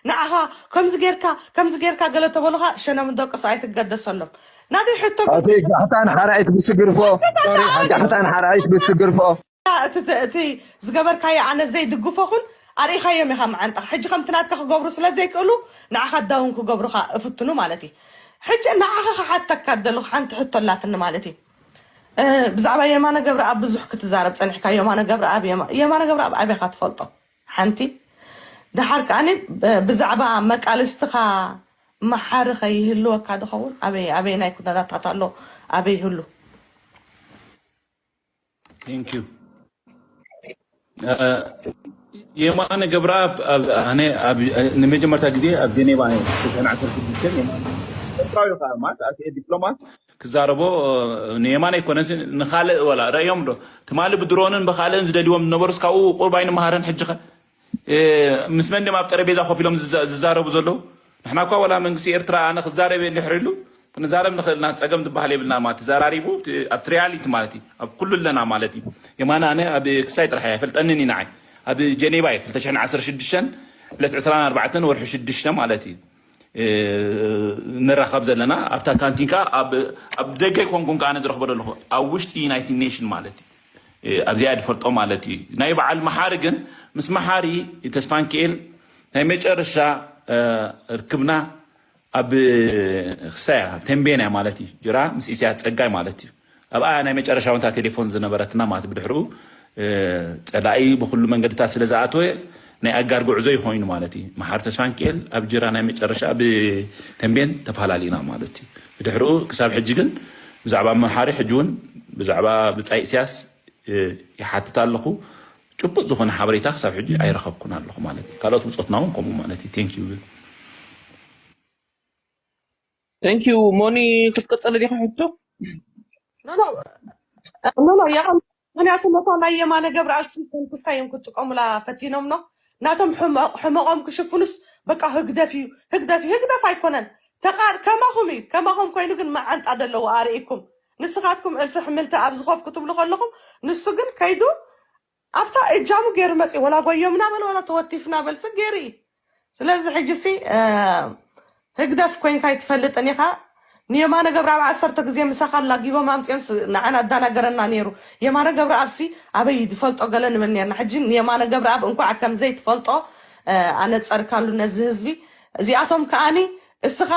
ንዓኻ ከምዚ ጌርካ ከምዚ ጌርካ ገለ ተበሉኻ ሸነም ደቅሶ ኣይትገደሰሎም ናተይ ሕቶ ግን ኣቲ ጋሕታን ሓራይት ብስግርፎ ጋሕታን ሓራይት ብስግርፎ እቲ እቲ ዝገበርካዮ ኣነ ዘይድግፎ ኹን ኣርኢኻዮም ኢኻ መዓንጣ ሕጂ ከምቲ ናትካ ክገብሩ ስለ ዘይክእሉ ንዓኻ ዳውን ክገብሩኻ እፍትኑ ማለት እዩ ሕጂ ንዓኻ ክሓተካ ደለኹ ሓንቲ ሕቶ ኣላትኒ ማለት እዩ እ፣ ብዛዕባ የማነ ገብረኣብ ብዙሕ ክትዛረብ ጸኒሕካ የማነ ገብረኣብ የማ- የማነ ገብረኣብ ኣበይካ ትፈልጦ ሓንቲ ደሓር ከዓኒ ብ- ብዛዕባ መቃልስትኻ መሓሪ ከይህልወካ ዝኸውን ኣበይ ኣበይ ናይ ኩነታታት ኣሎ ኣበይ ይህሉ Thank you. እ፣ የማነ ገብረኣብ ኣብ- ኣነ ኣብ- ንመጀመርታ ግዜ ኣብ ጀኔቫ ሽሕን ዓሰርተ ሽዱሽተን የማነ ኤርትራዊ ከዓ ማለት ኣስ ኤ ዲፕሎማት ክዛረቦ እ፣ ንየማነ ኣይኮነን ንኻልእ ወላ ረእዮም ዶ ትማሊ ብድሮንን ብኻልእን ዝደልዎም ዝነበሩ እስካብኡ ቁርብ ኣይንመሃረን ሕጂ ኸ እ፣ ምስ መን ድም ኣብ ጠረጴዛ ኮፍ ኢሎም ዝዛ- ዝዛረቡ ዘለዉ ንሕና እኳ ወላ መንግስቲ ኤርትራ ኣነ ክዛረብ እየ ድሕር ኢሉ ክንዛረብ ንኽእል ኢና ጸገም ዝበሃል የብልና ማለት ተዘራሪቡ እቲ- ኣብቲ ሪያሊቲ ማለት እዩ ኣብ ኩሉ ኣለና ማለት እዩ የማነ ኣነ ኣብ ክሳይ ጥራሕ እየ ኣይፈልጠንን እዩ ንዓይ ኣብ ጀኔቫ እዩ ክልተ ሽሕን ዓሰርተ ሽዱሽተን ዕለት ዕስራን ኣርባዕተን ወርሒ ሽዱሽተ ማለት እዩ እ፣ ንራኸብ ዘለና ኣብታ ካንቲን ከዓ ኣብ ኣብ ደገ ኣይኮንኩን ከዓ ኣነ ዝረኽቦ ዘለኹ ኣብ ውሽጢ ዩናይትድ ኔሽን ማለት እዩ እ፣ ኣብዚኣ ድፈልጦ ማለት እዩ ናይ በዓል መሓሪ ግን ምስ መሓሪ ተስፋንክኤል ናይ መጨረሻ እ፣ ርክብና ኣብ ክስታያ ተንቤን እያ ማለት እዩ ጅራ ምስ ኢሳያስ ፀጋይ ማለት እዩ ኣብኣ ናይ መጨረሻ ወንታ ቴሌፎን ዝነበረትና ማለት ብድሕርኡ እ፣ ፀላኢ ብኩሉ መንገድታት ስለ ዝኣተወ ናይ ኣጋር ጉዕዞ ይኾይኑ ማለት እዩ። መሓሪ ተስፋንኪኤል ኣብ ጅራ ናይ መጨረሻ ብተንቤን ተፈላለዩና ማለት እዩ። ብድሕሪኡ ክሳብ ሕጂ ግን ብዛዕባ መሓሪ ሕጂ እውን ብዛዕባ ብጻይ ኢሳያስ ይሓትት ኣለኹ። ጭቡጥ ዝኾነ ሓበሬታ ክሳብ ሕጂ ኣይረኸብኩን ኣለኹ ማለት እዩ። ካልኦት ብጾትና እውን ከምኡ ማለት እዩ። Thank you ግን Thank you ሞኒ ክትቀጸለ ዲኻ ሕቶ? ኖ ኖ ኖ ኖ የቐን ምክንያቱ ነታ ናይ የማነ ገብረኣብ ስም ኮንኩስታ እዮም ክጥቀሙላ ፈቲኖም ነው ናቶም ሕመ- ሕመቆም ክሽፍኑስ በቃ ህግደፍ እዩ ህግደፍ እዩ ህግደፍ ኣይኮነን ተቃ ከማኹም እዩ ከማኹም ኮይኑ ግን መዓንጣ ዘለዎ ኣርእኩም ንስኻትኩም እልፊ ሕምልቲ ኣብዚ ኮፍ ክትብሉ ከለኹም ንሱ ግን ከይዱ ኣብታ እጃሙ ገይሩ መፂ ወላ ጎዮም ናበል ወላ ተወቲፍ ናበል ስ ገይሩ እዩ ስለዚ ሕጂ ሲ ህግደፍ ኮይንካ ኣይትፈልጥን ኢኻ ንየማነ ገብረኣብ ዓሰርተ ግዜ ምሳኻ ኣላጊቦም ኣምፅኦም ንዓና ኣዳናገረና ነይሩ የማነ ገብረኣብሲ ኣበይ ዝፈልጦ ገለ ንብል ነርና ሕጂ ንየማነ ገብረኣብ እንኳዕ ከም ዘይትፈልጦ ኣነፀርካሉ ነዚ ህዝቢ እዚኣቶም ከኣኒ እስኻ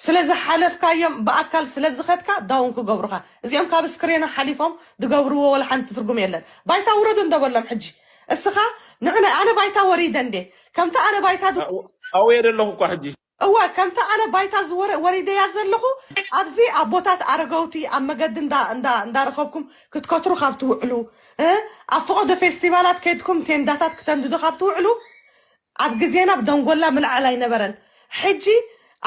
ስለዝሓለፍካዮም ብኣካል ስለዝኸድካ ዳውን ክገብሩኻ እዚኦም ካብ ስክሬና ሓሊፎም ዝገብርዎ ወላ ሓንቲ ትርጉም የለን ባይታ ውረዱ እንደበሎም ሕጂ እስኻ ንዕነ ኣነ ባይታ ወሪደ እንዴ ከምታ ኣነ ባይታ ኣብየ ደለኹ እኳ ሕጂ እወ ከምታ ኣነ ባይታ ዝወረ- ወሪደያ ዘለኹ ኣብዚ ኣቦታት ኣረገውቲ ኣብ መገዲ እንዳ- እንዳ- እንዳረኸብኩም ክትከትሩ ካብ ትውዕሉ እ? ኣብ ፈቐዶ ፌስቲቫላት ከይድኩም ቴንዳታት ክተንድዱ ካብ ትውዕሉ ኣብ ግዜና ብደንጎላ ምልዓል ኣይነበረን ሕጂ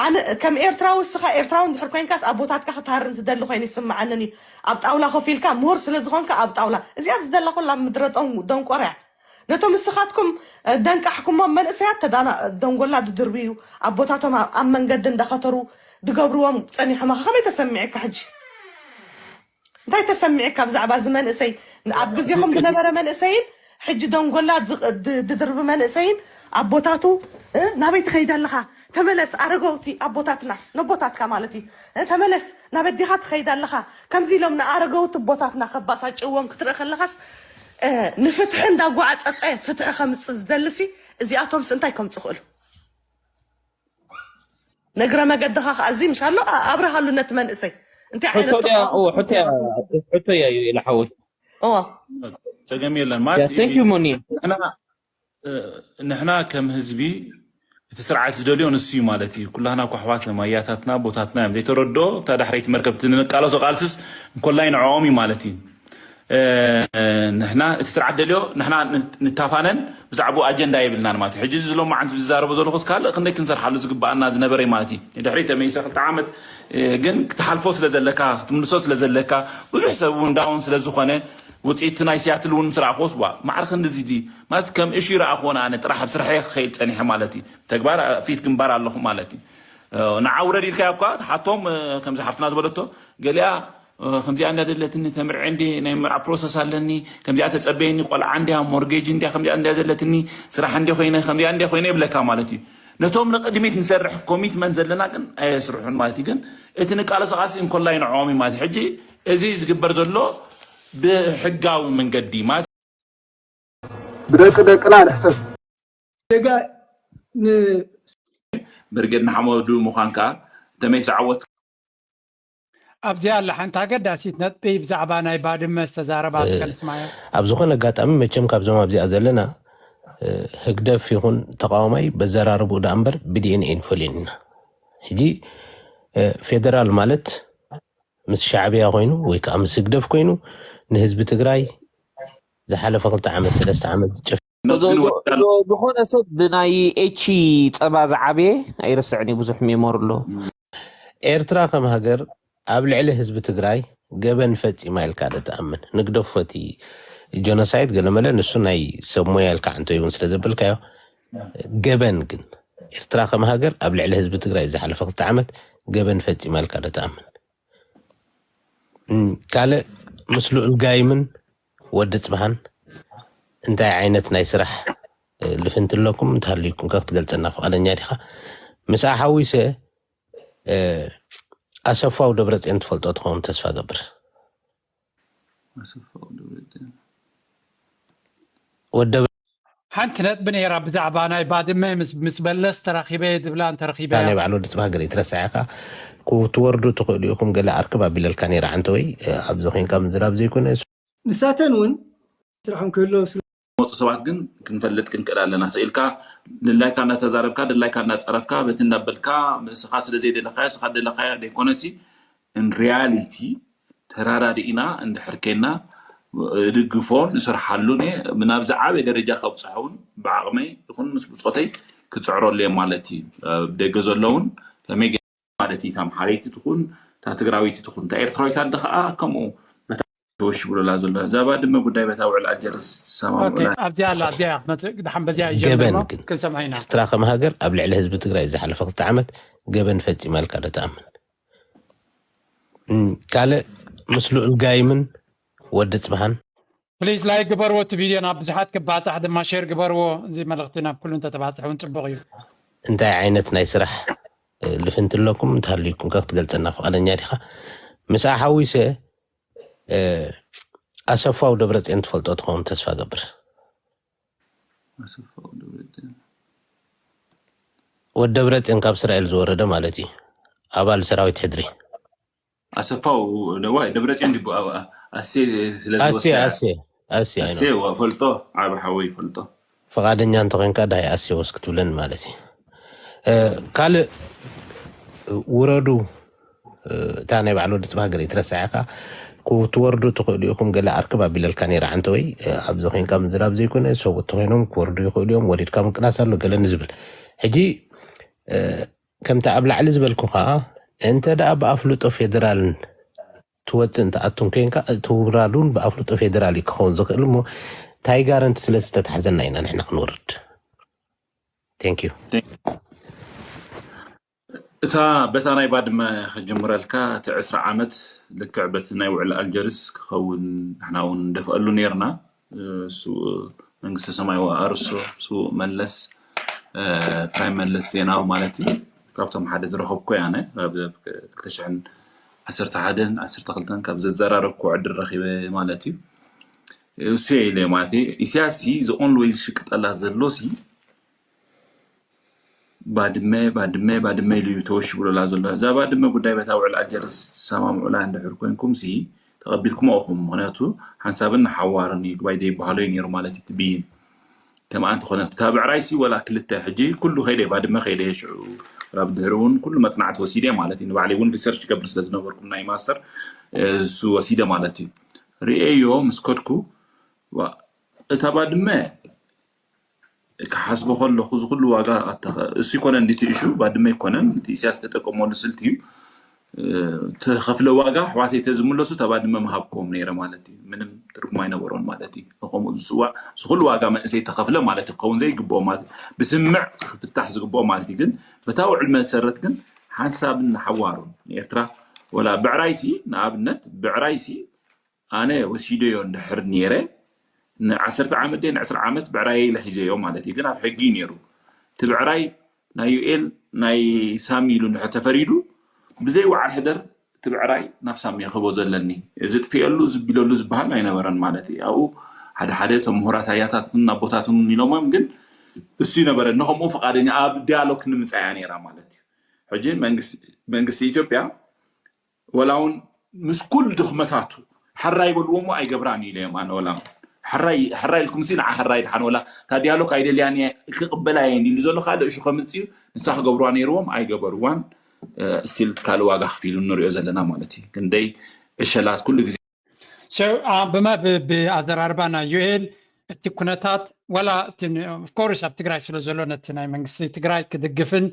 ኣነ ከም ኤርትራዊ እስኻ ኤርትራዊ እንድሕር ኮይንካስ ኣቦታትካ ክትሃርም ትደሊ ኮይኑ ይስምዓንን እዩ ኣብ ጣውላ ኮፍ ኢልካ ምሁር ስለ ዝኾንካ ኣብ ጣውላ እዚኣ ዝደላ ኩላ ምድረ ደንቆር እያ ነቶም እስኻትኩም ደንቃሕኩሞም መንእሰያት ተዳና ደንጎላ ድድርብዩ ኣቦታቶም ኣብ መንገዲ እንዳኸተሩ ድገብርዎም ጸኒሖም ከመይ ተሰሚዕካ ሕጂ እንታይ ተሰሚዕካ ብዛዕባ እዚ መንእሰይ ኣብ ግዜኹም ዝነበረ መንእሰይን ሕጂ ደንጎላ ድድርቢ መንእሰይን ኣቦታቱ ናበይ ትኸይድ ኣለኻ ተመለስ ኣረገውቲ ኣቦታትና ነቦታትካ ማለት እዩ ተመለስ ናብ ኣዲኻ ትኸይድ ኣለኻ ከምዚ ኢሎም ንኣረገውቲ ኣቦታትና ከባሳጭዎም ክትርኢ ከለኻስ ንፍትሒ እንዳጓዓፀፀ ፍትሒ ከምፅእ ዝደልሲ እዚኣቶምስ እንታይ ከምፁ ክእሉ ንእግረ መገድኻ ከዓ እዚ ምሻሎ ኣብርሃሉ ነቲ መንእሰይ እንታይ ዓይነት ሕቶ እያ እዩ ኢለ ሓወይ እዋ ጸገም የለን ማለት thank you ሞኒ ንሕና ከም ህዝቢ እቲ ስርዓት ዝደልዮ ንሱ እዩ ማለት እዩ። ኩላህና እኮ ኣሕዋት እዮም፣ ኣያታትና ኣቦታትና እዮም። ዘይተረድኦ እታ ዳሕረይቲ መርከብ እቲ ንቃለሶ ቃልስስ እንኮላይ ንዕኦም እዩ ማለት እዩ። ንሕና እቲ ስርዓት ደልዮ ንሕና ንታፋነን ብዛዕባኡ ኣጀንዳ የብልናን ማለት እዩ። ሕጂ እዚ ሎማዓንቲ ዝዛረቦ ዘለኹስ ካልእ ክንደይ ክንሰርሓሉ ዝግበኣና ዝነበረ እዩ ማለት እዩ። ንድሕሪት ተመይሰ ክልተ ዓመት ግን ክትሓልፎ ስለ ዘለካ ክትምልሶ ስለ ዘለካ ብዙሕ ሰብ እውን ዳውን ስለ ዝኾነ ውፅኢት ናይ ሲያትል እውን ምስ ረኣኽዎስ ዋ ማዕረ ክንድዚ ድዩ ማለት ከም እሹ ይረኣኽዎን ኣነ ጥራሕ ኣብ ስርሐይ ክኸይድ ፀኒሐ ማለት እዩ ተግባር ፊት ግንባር ኣለኹ ማለት እዩ ንዓ ውረድ ኢልካዮ እኳ ትሓቶም ከምዚ ሓፍትና ዝበለቶ ገሊኣ ከምዚኣ እንዳደለትኒ ተምርዐ እንዲ ናይ ምርዓ ፕሮሰስ ኣለኒ ከምዚኣ ተፀበየኒ ቆልዓ እንዲያ ሞርጌጅ እንዲያ ከምዚኣ እንዲያ ዘለትኒ ስራሕ እንዲ ኮይነ ከምዚኣ እንዲያ ኮይነ ይብለካ ማለት እዩ ነቶም ንቅድሚት ንሰርሕ ኮሚትመንት ዘለና ግን ኣየስርሑን ማለት እዩ ግን እቲ ንቃለስ ቃልሲ እንኮላይ ንዕኦም እዩ ማለት ሕጂ እዚ ዝግበር ዘሎ ብሕጋዊ መንገዲ ማለት ብደቂ ደቅና ንሕሰብ ዜጋ ብርጌድ ንሓመዱ ምዃን ከዓ ተመይሲ ዓወት ኣብዚኣ ኣላ ሓንቲ ኣገዳሲት ነጥቢ ብዛዕባ ናይ ባድመ ዝተዛረባ እስከ ንስማያ። ኣብ ዝኾነ ኣጋጣሚ መቸም ካብዞም ኣብዚኣ ዘለና ህግደፍ ይኹን ተቃዋማይ በዘራርብኡ ደኣ እምበር ብዲኤንኤ ንፈልዮን ኢና። ሕጂ ፌደራል ማለት ምስ ሻዕብያ ኮይኑ ወይ ከዓ ምስ ህግደፍ ኮይኑ ንህዝቢ ትግራይ ዝሓለፈ ክልተ ዓመት ሰለስተ ዓመት ዝጨፍ ዝኾነ ሰብ ብናይ ኤቺ ፀባ ዝዓበየ ኣይርስዕን እዩ ብዙሕ ሜሞር ኣሎ ኤርትራ ከም ሃገር ኣብ ልዕሊ ህዝቢ ትግራይ ገበን ፈፂማ ኢልካ ዶ ትኣምን? ንግደፎ እቲ ጆኖሳይድ ገለመለ ንሱ ናይ ሰብ ሞያ ኢልካ እንተይውን ስለ ዘበልካዮ ገበን ግን ኤርትራ ከም ሃገር ኣብ ልዕሊ ህዝቢ ትግራይ ዝሓለፈ ክልተ ዓመት ገበን ፈፂማ ኢልካ ዶ ትኣምን? ካልእ ምስ ልኡል ጋይምን ወዲ ፅብሃን እንታይ ዓይነት ናይ ስራሕ ልፍንቲ ኣለኩም እንተሃልዩኩም ከ ክትገልፀና ፍቃደኛ ዲኻ? ምስኣ ሓዊሰ ኣሰፋው ደብረፅዮን ትፈልጦ ትኸውን ተስፋ ገብር። ወደ ሓንቲ ነጥቢ ነይራ ብዛዕባ ናይ ባድመ ምስ ምስ በለስ ተራኺበ ዝብላ እንተረኺበ ናይ ባዕሉ ወዲ ፅባህ ገለ ትረስዕ ኢኻ ክትወርዱ ትኽእሉ ኢኹም ገለ ኣርክብ ኣቢለልካ ነይራ ዓንተ ወይ ኣብዚ ኮይንካ ምዝራብ ዘይኮነ ንሳተን እውን ስራሕን ክህሎ ዝመፁ ሰባት ግን ክንፈልጥ ክንክእል ኣለና። ስኢልካ ድላይካ እናተዛረብካ ድላይካ እናፀረፍካ በቲ እንዳበልካ ንስኻ ስለ ዘይደለካዮ ንስኻ ደለካዮ ዘይኮነሲ፣ in reality ተራዳዲእና እንድሕር ኬና እድግፎን እሰርሓሉን እየ። ናብ ዝዓበየ ደረጃ ከብፅሖ እውን ብዓቕመይ ይኹን ምስ ብፆተይ ክፅዕረሉ እየ ማለት እዩ። ኣብ ደገ ዘለውን ከመይ ገ- ማለት እዩ። እታ ኣምሓረይቲ ትኹን እታ ትግራወይቲ ትኹን እታ ኤርትራዊት ኣደ ከዓ ከምኡ በታ ተወሽብሉላ ዘሎ እዛ ባድመ ጉዳይ በታ ውዕል ኣልጀርስ ትሰማምዑላ ኣብዚኣ ኣላ ኣብዚኣ ክትመፅእ ድሓን በዚኣ እዩ ገበን ጀምርና ግን ክንሰምዓ ኢና። ኤርትራ ከም ሃገር ኣብ ልዕሊ ህዝቢ ትግራይ ዝሓለፈ ክልተ ዓመት ገበን ፈፂማ ኢልካ ዶ ትኣምን? እም፣ ካልእ ምስ ልኡል ጋይምን ወዲ ፅባሃን ፕሊዝ ላይክ ግበርዎ እቲ ቪድዮ ናብ ብዙሓት ክባፃሕ ድማ ሼር ግበርዎ። እዚ መልእኽቲ ናብ ኩሉ እንተተባፅሕ እውን ፅቡቕ እዩ። እንታይ ዓይነት ናይ ስራሕ እ፣ ልፍንቲ ኣለኩም እንተሃልዩኩም ከ ክትገልፀና ፍቓደኛ ዲኻ? ምስኣ ሓዊሰ እ፣ ኣሰፋው ደብረፅዮን ትፈልጦ ትኸውን ተስፋ ገብር። ኣሰፋው ደብረፅዮን ወዲ ደብረፅዮን ካብ እስራኤል ዝወረደ ማለት እዩ። ኣባል ሰራዊት ሕድሪ ኣሰፋው ደዋይ ደብረፅዮን ድቡ ኣሴ ስለ ኣሴ ዝወስዳ ኣሴ ኣሴ ኣይኖ ኣሴ ፈልጦ ዓብ ሓወይ ፈልጦ ፍቓደኛ እንተኮንካ ዳይ ኣሴ ወስ ክትብለን ማለት እዩ። እ፣ ካልእ ውረዱ እ፣ እታ ናይ ባዕሉ ወዲ ፅባህ ገለ ትረስዕ ኢኻ ክትወርዱ ትኽእሉ ኢኹም ገለ ኣርክብ ኣቢለልካ ነይረ ዓንተወይ እ፣ ኣብዚ ኮንካ ምዝራብ ዘይኮነ ሰብኡት ተኮይኖም ክወርዱ ይኽእሉ እዮም ወሪድካ ምቅላስ ኣሎ ገለ ንዝብል ሕጂ እ፣ ከምቲ ኣብ ላዕሊ ዝበልኩ ከዓ እንተ ደኣ ብኣፍልጦ ፌደራልን ትወፅእ እንተኣቱን ኮንካ እቲ ውራዱን ብኣፍልጦ ፌደራል እዩ ክኸውን ዝኽእል እሞ እንታይ ጋረንቲ ስለ ዝተታሕዘና ኢና ንሕና ክንወርድ thank you እታ በታ ናይ ባድመ ክጅምረልካ እቲ ዕስራ ዓመት ልክዕ በቲ ናይ ውዕል ኣልጀርስ ክኸውን ንሕና እውን ንደፍኣሉ ነርና። እሱ መንግስተ ሰማይ ወኣርሶ ስውእ መለስ ፕራይም መለስ ዜናዊ ማለት እዩ። ካብቶም ሓደ ዝረኸብኩ ያነ ኣብ ክልተ ሽሕን ዓሰርተ ሓደን ዓሰርተ ክልተን ካብ ዘዘራረብኩ ዕድል ረኺበ ማለት እዩ። እሱ ኢለ ማለት እዩ። ኢሳያስ ሲ the only way ዝሽቅጠላ ዘሎ ሲ ባድመ ባድመ ባድመ ኢሉ እዩ ተወሽብሎላ ዘሎ። እዛ ባድመ ጉዳይ በታ ውዕል ኣልጀርስ ትሰማምዑላ እንድሕር ኮንኩም ሲ ተቐቢልኩሞ ኢኹም። ምክንያቱ ሓንሳብን ንሓዋርን ይግባይ ዘይበሃሎ እዩ ነይሩ ማለት እዩ እቲ ብይን። ከምኣ እንተኾነ እታ ብዕራይ ሲ ወላ ክልተ ሕጂ ኩሉ ከይደ ባድመ ከይደ ሽዑ ወላ ብድሕሪ እውን ኩሉ መፅናዕቲ ወሲደ ማለት እዩ። ንባዕለይ እውን ሪሰርች ይገብር ስለ ዝነበርኩም ናይ ማስተር እሱ ወሲደ ማለት እዩ። ርእየዮ ምስ ከድኩ እታ ባድመ ክሓስቦ ከለኹ እዚ ኩሉ ዋጋ ኣተኸ እሱ ይኮነ እንዲቲ እሹ ባድመ ይኮነን እቲ ኢሳያስ ተጠቀመሉ ስልቲ እዩ። ተኸፍለ ዋጋ ኣሕዋተይ ተዝምለሱ እታ ባድመ ምሃብክዎም ነይረ ማለት እዩ። ምንም ትርጉም ኣይነበሮን ማለት እዩ። ንከምኡ ዝፅዋዕ እዚ ኩሉ ዋጋ መንእሰይ ተኸፍለ ማለት እዩ። ክኸውን ዘይግብኦ ማለት እዩ። ብስምምዕ ክፍታሕ ዝግብኦ ማለት እዩ። ግን በታ ውዕል መሰረት ግን ሓንሳብን ንሓዋሩን ንኤርትራ ወላ ብዕራይሲ ንኣብነት ብዕራይሲ ኣነ ወሲደዮ እንድሕር ነይረ ንዓሰርተ ዓመት ደ ንዕስራ ዓመት ብዕራይ ኢለ ሒዘዮ ማለት እዩ። ግን ኣብ ሕጊ እዩ ነይሩ። እቲ ብዕራይ ናይ ዩኤል ናይ ሳሚ ኢሉ እንድሕር ተፈሪዱ ብዘይ ወዓል ሕደር እቲ ብዕራይ ናብ ሳሚ ክህቦ ዘለኒ እዚ ጥፍኤሉ ዝቢለሉ ዝበሃል ኣይነበረን ማለት እዩ። ኣብኡ ሓደ ሓደ እቶም ምሁራት ኣያታትን ኣቦታትን እውን ኢሎሞም ግን እሱ ይነበረ ንከምኡ ፍቃደኛ ኣብ ዲያሎግ ንምፃያ ነይራ ማለት እዩ። ሕጂ መንግስቲ ኢትዮጵያ ወላ እውን ምስ ኩሉ ድኽመታቱ ሕራይ በልዎ እሞ ኣይገብራን ኢለ እዮም ኣነ ወላ እውን ሕራይ ሕራይ ኢልኩም ሲ ንዓ ሕራይ ድሓን ወላ እታ ዲያሎግ ኣይደልያን እየ ክቕበላ እየ እንዲሉ ዘሎ ካልእ እሹ ከምፅኡ ንሳ ክገብርዋ ነይርዎም ኣይገበርዋን። ስቲል ካልእ ዋጋ ክፊሉ ንሪኦ ዘለና ማለት እዩ። ክንደይ ዕሸላት ኩሉ ግዜ So ብመ ብኣዘራርባ ናይ ዩኤል እቲ ኩነታት ዋላ እቲ ኦፍኮርስ ኣብ ትግራይ ስለ ዘሎ ነቲ ናይ መንግስቲ ትግራይ ክድግፍን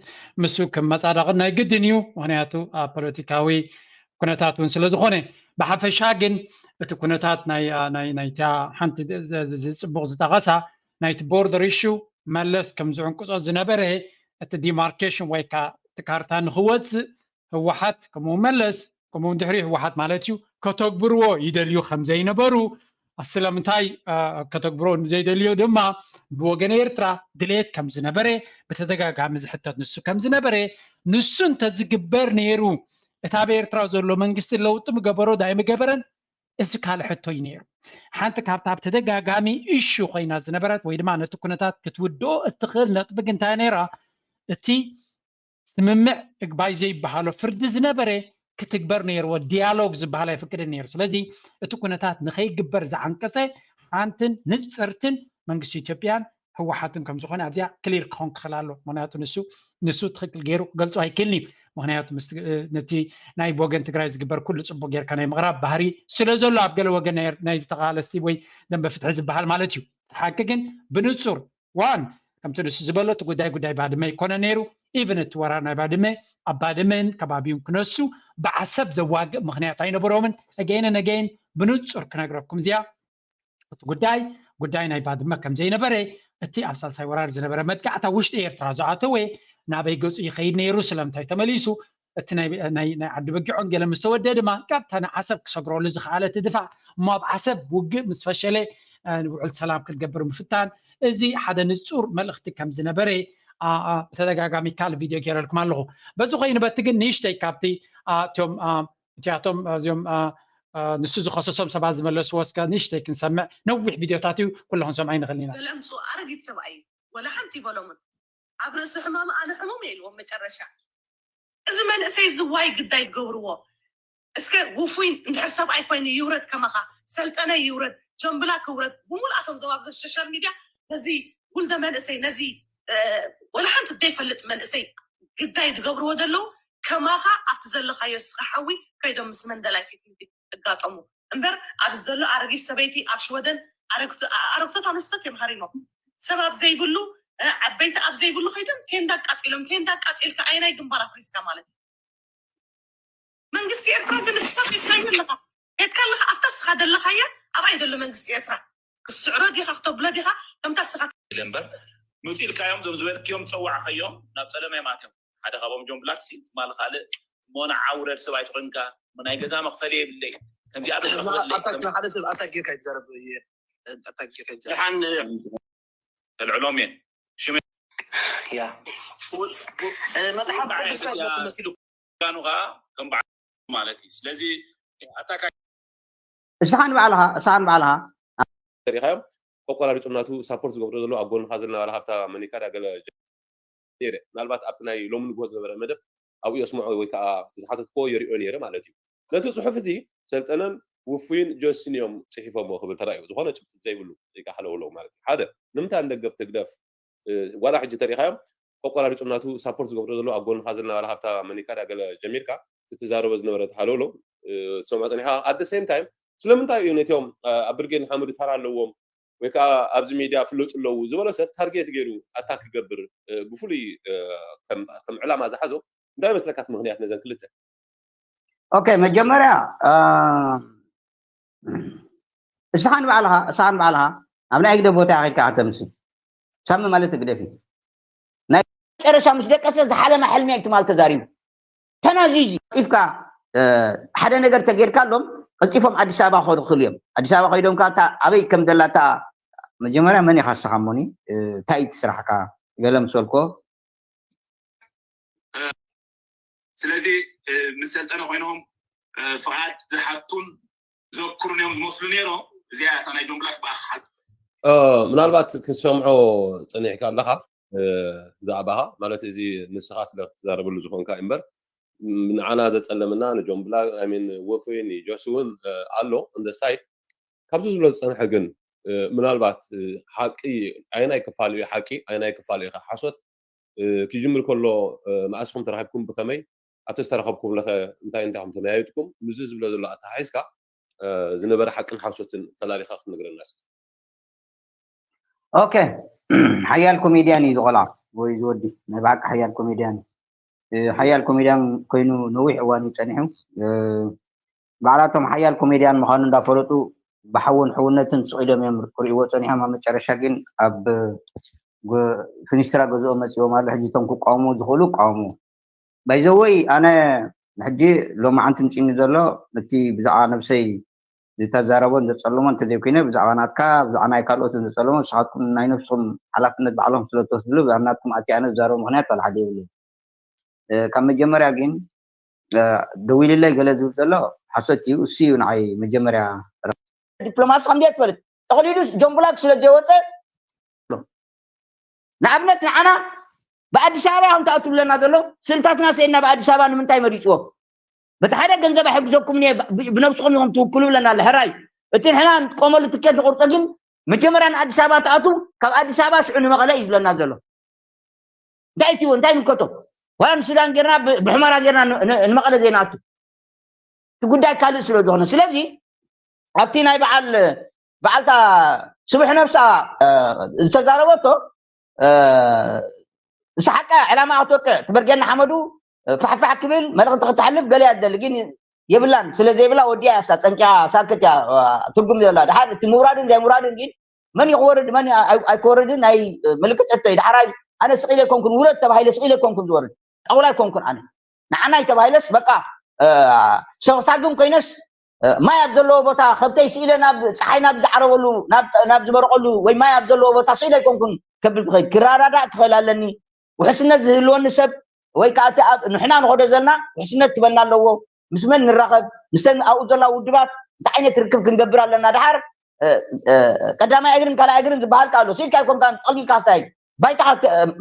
ምስ ክመፃዳቕን ናይ ግድን እዩ። ምክንያቱ ኣብ ፖለቲካዊ ኩነታት እውን ስለ ዝኾነ ብሓፈሻ ግን እቲ ኩነታት ናይ ናይታ ሓንቲ ዝፅቡቕ ዝጠቐሳ ናይቲ ቦርደር ኢሹ መለስ ከም ዝዕንቅፆ ዝነበረ እቲ ዲማርኬሽን ወይ ከዓ እቲ ካርታ ንክወፅእ ህወሓት ከምኡ መለስ ከምኡ ድሕሪ ህወሓት ማለት እዩ ከተግብርዎ ይደልዩ ከም ዘይነበሩ ስለምንታይ ከተግብሮ ዘይደልዮ ድማ ብወገን ኤርትራ ድሌት ከም ዝነበረ ብተደጋጋሚ ዝሕተት ንሱ ከም ዝነበረ ንሱ እንተዝግበር ነይሩ እቲ ኣብ ኤርትራ ዘሎ መንግስቲ ለውጢ ምገበሮ ዳይ ምገበረን እዚ ካልእ ሕቶ እዩ ነይሩ። ሓንቲ ካብታ ብተደጋጋሚ እሹ ኮይና ዝነበረት ወይ ድማ ነቲ ኩነታት ክትውድኦ እትኽእል ነጥቢ ግን እንታይ ነይራ? እቲ ስምምዕ እግባይ ዘይበሃሎ ፍርዲ ዝነበረ ክትግበር ነይርዎ። ዲያሎግ ዝበሃል ኣይፍቅድን ነይሩ። ስለዚ እቲ ኩነታት ንኸይግበር ዝዓንቀፀ ሓንትን ንፅርትን መንግስቲ ኢትዮጵያን ህወሓትን ከም ዝኾነ ኣብዚኣ ክሊር ክኾን ክኽእል ኣሎ። ምክንያቱ ንሱ ንሱ ትኽክል ገይሩ ክገልጾ ኣይክእልን እዩ። ምክንያቱ ነቲ ናይ ወገን ትግራይ ዝግበር ኩሉ ፅቡቅ ጌርካ ናይ ምቕራብ ባህሪ ስለ ዘሎ ኣብ ገለ ወገን ናይ ዝተቓለስቲ ወይ ደንበ ፍትሒ ዝበሃል ማለት እዩ። ሓቂ ግን ብንፁር ዋን ከምቲ ንሱ ዝበሎ እቲ ጉዳይ ጉዳይ ባድመ ይኮነ ነይሩ። ኢቨን እቲ ወራር ናይ ባድመ ኣብ ባድመን ከባቢውን ክነሱ ብዓሰብ ዘዋግእ ምክንያት ኣይነበሮምን። እገይነ ነገይን ብንፁር ክነግረኩም እዚኣ እቲ ጉዳይ ጉዳይ ናይ ባድመ ከም ዘይነበረ እቲ ኣብ ሳልሳይ ወራር ዝነበረ መጥቃዕታ ውሽጢ ኤርትራ ዝኣተወ ናበይ ገፁ ይኸይድ ነይሩ ስለምንታይ ተመሊሱ እቲ ናይ ናይ ናይ ዓዲ በጊዖን ገለ ምስ ተወደ ድማ ቀጥታ ንዓሰብ ክሰግረሉ ዝኸኣለ እቲ ድፋዕ እሞ ኣብ ዓሰብ ውግእ ምስ ፈሸለ ውዕል ሰላም ክትገብር ምፍታን እዚ ሓደ ንፁር መልእኽቲ ከም ዝነበረ ብተደጋጋሚ ካል ቪድዮ ገይረልኩም ኣለኹ። በዚ ኮይኑ በቲ ግን ንእሽተይ ካብቲ እቶም እቲኣቶም እዚኦም ንሱ ዝኸሰሶም ሰባት ዝመለስዎ እስከ ንእሽተይ ክንሰምዕ። ነዊሕ ቪድዮታት እዩ፣ ኩሉ ክንሰምዖ ኣይንኽእል ኢና። ገለምፁ ኣረጊት ሰብኣይ እዩ፣ ወላ ሓንቲ ይበሎምን። ኣብ ርእሲ ሕማም ኣነ ሕሙም እየ ኢልዎም መጨረሻ። እዚ መንእሰይ ዝዋይ ግዳይ ትገብርዎ። እስከ ውፉይ እንድሕር ሰብኣይ ኮይኑ ይውረድ፣ ከማኻ ሰልጠነ ይውረድ፣ ጀምብላ ክውረድ፣ ብሙሉኣቶም ዞም ኣብዚ ሶሻል ሚድያ ነዚ ጉልደ መንእሰይ ነዚ ወላ ሓንቲ ዘይፈልጥ መንእሰይ ግዳይ ዝገብርዎ ዘለዉ ከማኻ ኣብቲ ዘለኻዮ እስኻ ሓዊ ከይዶም ምስ መንደላይ ፊት ንፊት እጋጠሙ እምበር ኣብዚ ዘሎ ኣረጊት ሰበይቲ ኣብ ሽወደን ኣረግቶት ኣንስቶት እዮም ሃሪሞም ሰብ ኣብ ዘይብሉ ዓበይቲ ኣብ ዘይብሉ ከይዶም ቴንዳ ኣቃፂሎም ቴንዳ ኣቃፂልካ ኣይናይ ግንባር ኣፍሪስካ ማለት እዩ መንግስቲ ኤርትራ ግን ንስኻ ከይድካዮ ኣለኻ ከይድካ ኣለኻ ኣብታ ስኻ ዘለኻያ ኣብኣይ ዘሎ መንግስቲ ኤርትራ ክስዕሮ ዲኻ ክተብሎ ዲኻ ከምታ ስኻ ኢለ እምበር ምፅ ኢልካዮም ዞም ዝበልክዮም ፀዋዕኸዮም ናብ ፀለማይ ማትዮም ሓደ ካብኦም ጆን ብላክ ሲ ትማል ካልእ እሞ ንዓ ውረድ ሰብ ኣይትኾንካ ናይ ገዛ መኽፈሊ የብለይ ከምዚኣ ዶ ትኽፈለይ ኣታክ ንሓደ ሰብ ኣታክ ጌርካ ይዛረብ ኣታክ ጌርካ ይዛረብ ደሓን ተልዕሎም እየ ሽመ ያ መፅሓፍ ቅዱስ መሲሉ ጋኑ ከዓ ከም በዓል ማለት እዩ ስለዚ ኣታካ እስኻ ንባዕልኻ እስኻ ንባዕልኻ ተሪኻዮም ቆቆራሪፁ ናቱ ሳፖርት ዝገብሮ ዘሎ ኣብ ጎንኻ ዘለና ባለ ሃብታ መኒካ ዳ ገለ ነይረ ምናልባት ኣብቲ ናይ ሎሚ ንግሆ ዝነበረ መደብ ኣብኡ የስምዖ ወይ ከዓ ዝሓተትኮ የሪኦ ነይረ ማለት እዩ ነቲ ፅሑፍ እዚ ሰልጠነን ውፉይን ጆስን እዮም ፅሒፎሞ ክብል ተራእዩ ዝኾነ ጭብጢ ዘይብሉ ዜጋ ሃለውለው ማለት እዩ ሓደ ንምንታይ ንደገፍ ትግደፍ ዋላ ሕጂ ተሪኻዮም ቆቆራሪፁ ናቱ ሳፖርት ዝገብሮ ዘሎ ኣብ ጎንኻ ዘለና ባለ ሃብታ መኒካ ዳ ገለ ጀሚርካ ትዛረቦ ዝነበረ ተሃለውለው ሰማ ፀኒኻ at the same time ስለምንታይ እዩ ነቲኦም ኣብ ብርጌድ ንሓመዱ ተራ ኣለዎም ወይ ከዓ ኣብዚ ሚድያ ፍለጡ ኣለዉ ዝበሎ ሰብ ታርጌት ገይሩ ኣታክ ክገብር ብፍሉይ ከም ዕላማ ዝሓዞ እንታይ መስለካ ምክንያት ነዘን ክልተ ኦኬ መጀመርያ እስኻ ንባዕልኻ እስኻ ንባዕልኻ ኣብ ናይ ግደ ቦታ ኺድካ ከተምሲ ሳሚ ማለት ግደፊ ናይ መጨረሻ ምስ ደቀሰ ዝሓለመ ሕልሚ ትማል ተዛሪቡ ተናዚዙ ኢፍካ ሓደ ነገር ተጌርካ ኣሎም ቀልጢፎም ኣዲስ ኣበባ ክኸዱ ክኽእሉ እዮም ኣዲስ ኣበባ ከይዶም ከዓ ኣበይ ከም ዘላታ መጀመርያ መን ኢኻ ስኻ ሞኒ እንታይ እዩ ትስራሕካ ገለ ምስ በልኮ ስለዚ ምስ ሰልጠነ ኮይኖም ፍቓድ ዝሓቱን ዘክሩን እዮም ዝመስሉ ነይሮም። እዚኣ እታ ናይ ጆን ብላክ ብኣኻ ሓቂ። ምናልባት ክትሰምዖ ጸኒሕካ ኣለኻ ብዛዕባኻ ማለት እዚ ንስኻ ስለ ክትዛረበሉ ዝኾንካ እምበር ንዓና ዘጸለመና ንጆን ብላክ ሚን ወፍሪ ንጆስ እውን ኣሎ እንደ ሳይት ካብዚ ዝብሎ ዝጸንሐ ግን ምናልባት ሓቂ ኣይናይ ክፋል እዩ ሓቂ ኣይናይ ክፋል እዩ ሓሶት ክጅምር ከሎ መዓስኹም ተራኺብኩም ብኸመይ ኣብቲ ዝተረኸብኩም ለኸ እንታይ እንታይ ከም ተመያይጥኩም ምስዚ ዝብሎ ዘሎ ኣተሓሒዝካ ዝነበረ ሓቅን ሓሶትን ፈላሊኻ ክትነግረና እስኪ ኦኬ ሓያል ኮሜድያን እዩ ዝቆልዓ ወይ ዝወዲ ናይ ብሓቂ ሓያል ኮሜድያን እዩ ሓያል ኮሜድያን ኮይኑ ነዊሕ እዋን እዩ ፀኒሑ ባዕላቶም ሓያል ኮሜድያን ምዃኑ እንዳፈለጡ ብሓውን ሕውነትን ስቕ ኢሎም እዮም ክርእይዎ ፀኒሖም ኣብ መጨረሻ ግን ኣብ ፍኒስትራ ገዝኦም መፂኦም ኣሎ ሕጂ እቶም ክቃወሙ ዝኽእሉ ይቃወሙ ባይዘወይ ኣነ ሕጂ ሎማዓንቲ ምፂኒ ዘሎ እቲ ብዛዕባ ነብሰይ ዝተዛረቦን ዘፀልሞን እንተዘይኮይነ ብዛዕባ ናትካ ብዛዕባ ናይ ካልኦትን ዘፀልሞን ንስኻትኩም ናይ ነብስኹም ሓላፍነት ባዕሎም ስለትወስድሉ ብናትኩም ኣቲ ኣነ ዝዛረቦ ምክንያት ባል ሓደ የብለይ ካብ መጀመርያ ግን ደዊልለይ ገለ ዝብል ዘሎ ሓሶት እዩ እሱ እዩ ንዓይ መጀመርያ ዲፕሎማሲ ከምዘየ ትፈልጥ ጠቕሊሉ ጆምቡላክ ስለ ዘወፀ ንኣብነት ንዓና ብኣዲስ ኣበባ ከም ትኣቱ ብለና ዘሎ ስእልታትና ስእልና ብኣዲስ ኣበባ ንምንታይ መሪፅዎ በቲ ሓደ ገንዘብ ኣሕግዘኩም ብነብስኹም ኢኹም ትውክሉ ብለና ኣሎ ሕራይ እቲ ንሕና ንጥቀመሉ ትኬት ንቁርጦ ግን መጀመርያ ንኣዲስ ኣበባ ትኣቱ፣ ካብ ኣዲስ ኣበባ ሽዑ ንመቐለ እዩ ዝብለና ዘሎ። እንታይ እዩ እንታይ ምልከቶ? ዋላ ንሱዳን ጌርና ብ- ብሑመራ ጌርና ን- ን- ንመቐለ ዘይንኣቱ እቲ ጉዳይ ካልእ ስለ ዝኾነ። ስለዚ ኣብቲ ናይ በዓል በዓልታ ስቡሕ ነብሳ ዝተዛረበቶ ንስሓቃ ዕላማ ክትወቅዕ ትበርጌና ሓመዱ ፋሕፋሕ ክብል መልእኽቲ ክተሕልፍ ገለ እያ ትደሊ ግን የብላን። ስለ ዘይብላ ወዲያ እያ እሳ ጸንቂያ ሳክት እያ ትርጉም ዘላ ድሓር እቲ ምውራድን ዘይምውራድን ግን መን ይክወርድ መን ኣይክወርድን ናይ ምልክት ሕቶ እዩ። ድሓራይ ኣነ ስቕ ኢለ ኣይኮንኩን ውረድ ተባሂለ ስቕ ኢለ ኣይኮንኩን ዝወርድ ጠቕላይ ኣይኮንኩን ኣነ ንዓናይ ተባሂለስ በቃ ሰብሳግም ኮይነስ ማይ ኣብ ዘለዎ ቦታ ከብተይ ስኢለ ናብ ፀሓይ ናብ ዝዓረበሉ ናብ ዝመረቀሉ ወይ ማይ ኣብ ዘለዎ ቦታ ስኢለ ኣይኮንኩን ከብል ትኽእል ክረዳዳእ ትኽእል ኣለኒ። ውሕስነት ዝህልወኒ ሰብ ወይ ከዓ እቲ ኣብ ንሕና ንኸዶ ዘለና ውሕስነት ክበና ኣለዎ። ምስ መን ንራኸብ ምስተን ኣብኡ ዘላ ውድባት እንታይ ዓይነት ርክብ ክንገብር ኣለና። ድሓር ቀዳማይ እግርን ካልኣይ እግርን ዝበሃል ኣሎ። ስኢልካ ኣይኮንካ ጠቕሊልካ ክሳይድ ባይታ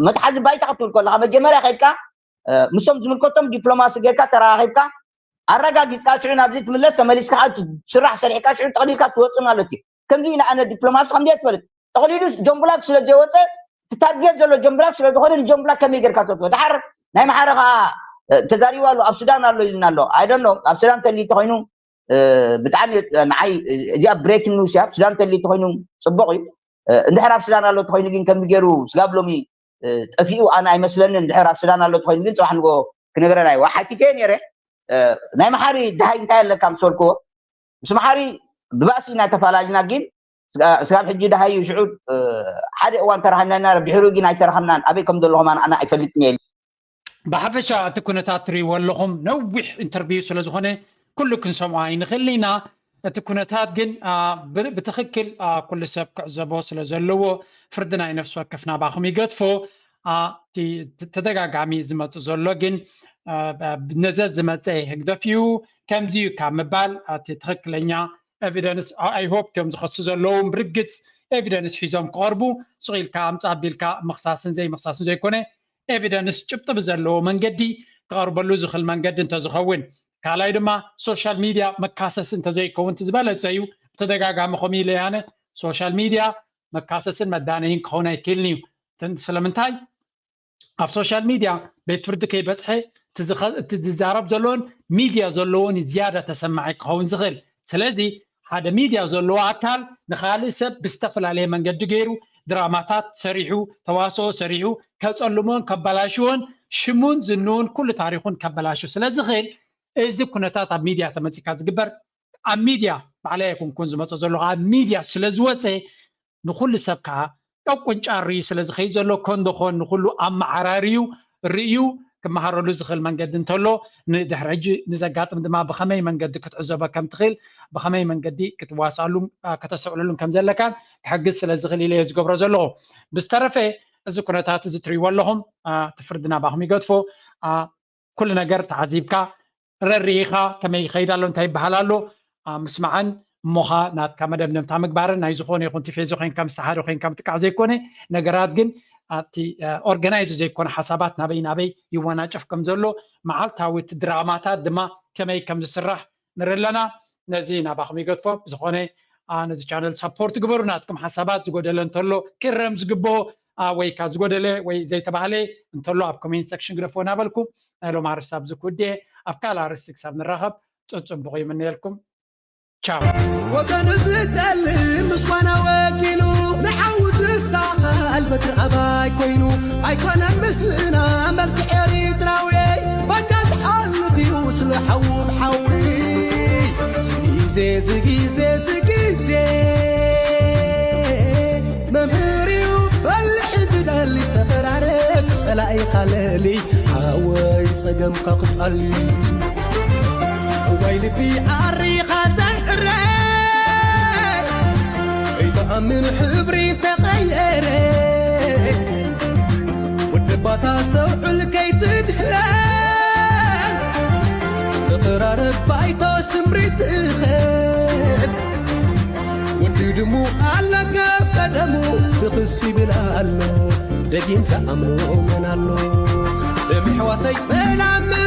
መትሓዚ ባይታ ክትብል ከለካ መጀመርያ ከድካ ምሶም ዝምልከቶም ዲፕሎማሲ ጌርካ ተረካኪብካ ኣረጋጊፅካ ሽዑ ናብዚ ትምለስ ተመሊስካ ስራሕ ሰሪሕካ ሽዑ ጠቕሊልካ ትወፅእ ማለት እዩ። ከምዚ ኢና ኣነ ዲፕሎማሲ ከምዚ ትፈልጥ ጠቕሊሉ ጆምብላክ ስለ ዘይወፀ ትታርጌት ዘሎ ጆምብላክ ስለ ዝኾነ ንጆምብላክ ከመይ ጌርካ ተወፅኦ ድሓር ናይ መሓረ ከዓ ተዛሪቡ ኣሎ ኣብ ሱዳን ኣሎ ኢልና ኣሎ ኣይደኖ ኣብ ሱዳን ተሊ ተኮይኑ ብጣዕሚ ንዓይ እዚኣ ብሬኪንግ ኒውስ እያ ሱዳን ተሊ ተኮይኑ ፅቡቅ እዩ። እንድሕር ኣብ ሱዳን ኣሎ ተኮይኑ ግን ከምዚ ገይሩ ስጋብ ሎሚ ጠፊኡ ኣነ ኣይመስለንን። እንድሕር ኣብ ሱዳን ኣሎ ተኮይኑ ግን ፅባሕ ንጎ ክነግረና እዩ። ሓቲተ ነይረ ናይ መሓሪ ድሃይ እንታይ ኣለካ ምስ በልክዎ ምስ መሓሪ ብባእሲ ኢና ተፈላለና ግን ስጋብ ሕጂ ድሃይ እዩ ሽዑ ሓደ እዋን ተራኸብና ኢና ድሕሩ ግን ኣይተራኸብናን ኣበይ ከም ዘለኹም ኣነ ኣይፈልጥን እየ ኢሉ። ብሓፈሻ እቲ ኩነታት ትሪእዎ ኣለኹም ነዊሕ ኢንተርቪው ስለ ዝኾነ ኩሉ ክንሰምዖ ኣይንኽእል ኢና። እቲ ኩነታት ግን ብትኽክል ኩሉ ሰብ ክዕዘቦ ስለ ዘለዎ ፍርዲ ናይ ነፍሲ ወከፍ ናባኹም ይገድፎ። ተደጋጋሚ ዝመፅ ዘሎ ግን ነዘ ዝመፀ ህግደፍ እዩ ከምዚ እዩ ካብ ምባል እቲ ትኽክለኛ ኤቪደንስ ኣይሆፕ እዮም ዝኸሱ ዘለዉ ብርግፅ ኤቪደንስ ሒዞም ክቐርቡ ስቕ ኢልካ ኣምፃ ኣቢልካ ምኽሳስን ዘይምኽሳስን ዘይኮነ ኤቪደንስ ጭብጢ ብዘለዎ መንገዲ ክቐርበሉ ዝኽእል መንገዲ እንተዝኸውን ካልኣይ ድማ ሶሻል ሚድያ መካሰሲ እንተዘይከውን ዝበለፀ እዩ። ብተደጋጋሚ ከምኡ ኢለ ኣነ ሶሻል ሚድያ መካሰስን መዳነይን ክኸውን ኣይክእልን እዩ። ስለምንታይ ኣብ ሶሻል ሚድያ ቤት ፍርዲ ከይበፅሐ እቲ ዝዛረብ ዘለዎን ሚድያ ዘለዎን ዝያዳ ተሰማዒ ክኸውን ዝኽእል። ስለዚ ሓደ ሚድያ ዘለዎ ኣካል ንካልእ ሰብ ብዝተፈላለየ መንገዲ ገይሩ ድራማታት ሰሪሑ ተዋስኦ ሰሪሑ ከፀልሞን ከበላሽዎን ሽሙን ዝንኡን ኩሉ ታሪኩን ከበላሹ ስለዝኽእል እዚ ኩነታት ኣብ ሚድያ ተመፂካ ዝግበር ኣብ ሚድያ ባዕለይ ኣይኮንኩን ዝመፀ ዘለኹ ኣብ ሚድያ ስለዝወፀ ንኩሉ ሰብ ከዓ ቀቁንጫር ርዩ ስለዝኸይ ዘሎ ከንዶ ኮን ንኩሉ ኣመዓራርዩ ርእዩ ክመሃረሉ ዝኽእል መንገዲ እንተሎ ንድሕሪ ሕጂ ንዘጋጥም ድማ ብኸመይ መንገዲ ክትዕዘቦ ከም ትኽእል ብኸመይ መንገዲ ክትዋሳሉን ከተስተውዕለሉን ከም ዘለካን ክሕግዝ ስለ ዝኽእል ኢለ ዝገብሮ ዘለኹ። ብዝተረፈ እዚ ኩነታት እዚ ትሪእዎ ኣለኹም እቲ ፍርዲ ናባኹም ይገድፎ። ኩሉ ነገር ተዓዚብካ ረሪኢኻ ከመይ ይኸይድ ኣሎ እንታይ ይበሃል ኣሎ ምስማዕን እሞኻ ናትካ መደምደምታ ምግባርን ናይ ዝኾነ ይኹን ቲፌዞ ኮይንካ ምስ ሓደ ኮይንካ ምጥቃዕ ዘይኮነ ነገራት ግን ኣብቲ ኦርጋናይዝ ዘይኮነ ሓሳባት ናበይ ናበይ ይወናጨፍ ከም ዘሎ መዓልታዊ እቲ ድራማታት ድማ ከመይ ከም ዝስራሕ ንርኢ ኣለና። ነዚ ናባኹም ይገድፎ። ብዝኾነ ነዚ ቻነል ሳፖርት ግበሩ። ናትኩም ሓሳባት ዝጎደለ እንተሎ ክረም ዝግብኦ ወይ ካ ዝጎደለ ወይ ዘይተባህለ እንተሎ ኣብ ኮሜንት ሰክሽን ግደፎ እናበልኩ ናይ ሎም ኣርስቲ ኣብዚ ክውድኤ ኣብ ካልእ ኣርስቲ ክሳብ ንራኸብ ፅፅቡቕ ይምነየልኩም። ቻው። ወገኑ ዝጠልም ምስኳና ወኪሉ ንሓዊ ዝሳቐል በትሪ ኣባይ ኮይኑ ኣይኮነን ምስልና መልክዕ ኤሪትራዊ ባጃ ዝሓልፍ እዩ ስለ ሓዊ ብሓዊ ዝጊዜ ዝጊዜ ዝጊዜ መምህር እዩ በልሒ ዝደሊ ተቐራረብ ጸላኢኻ ለሊ ሓወይ ጸገምካ ክጸሊ እዋይ ልቢ ዓሪኻ ዘይዕረ ኣይተኣምን ሕብሪ ተቐየረ ወደባታ ኣስተውዕል ከይትድህለ ተቐራረብ ባይቶ ስምሪት እኸ ወዲ ድሙ ኣለካ ቀደሙ ብኽስ ይብል ኣሎ ደጊም ዝኣምኖ መን ኣሎ እምሕዋተይ መናምን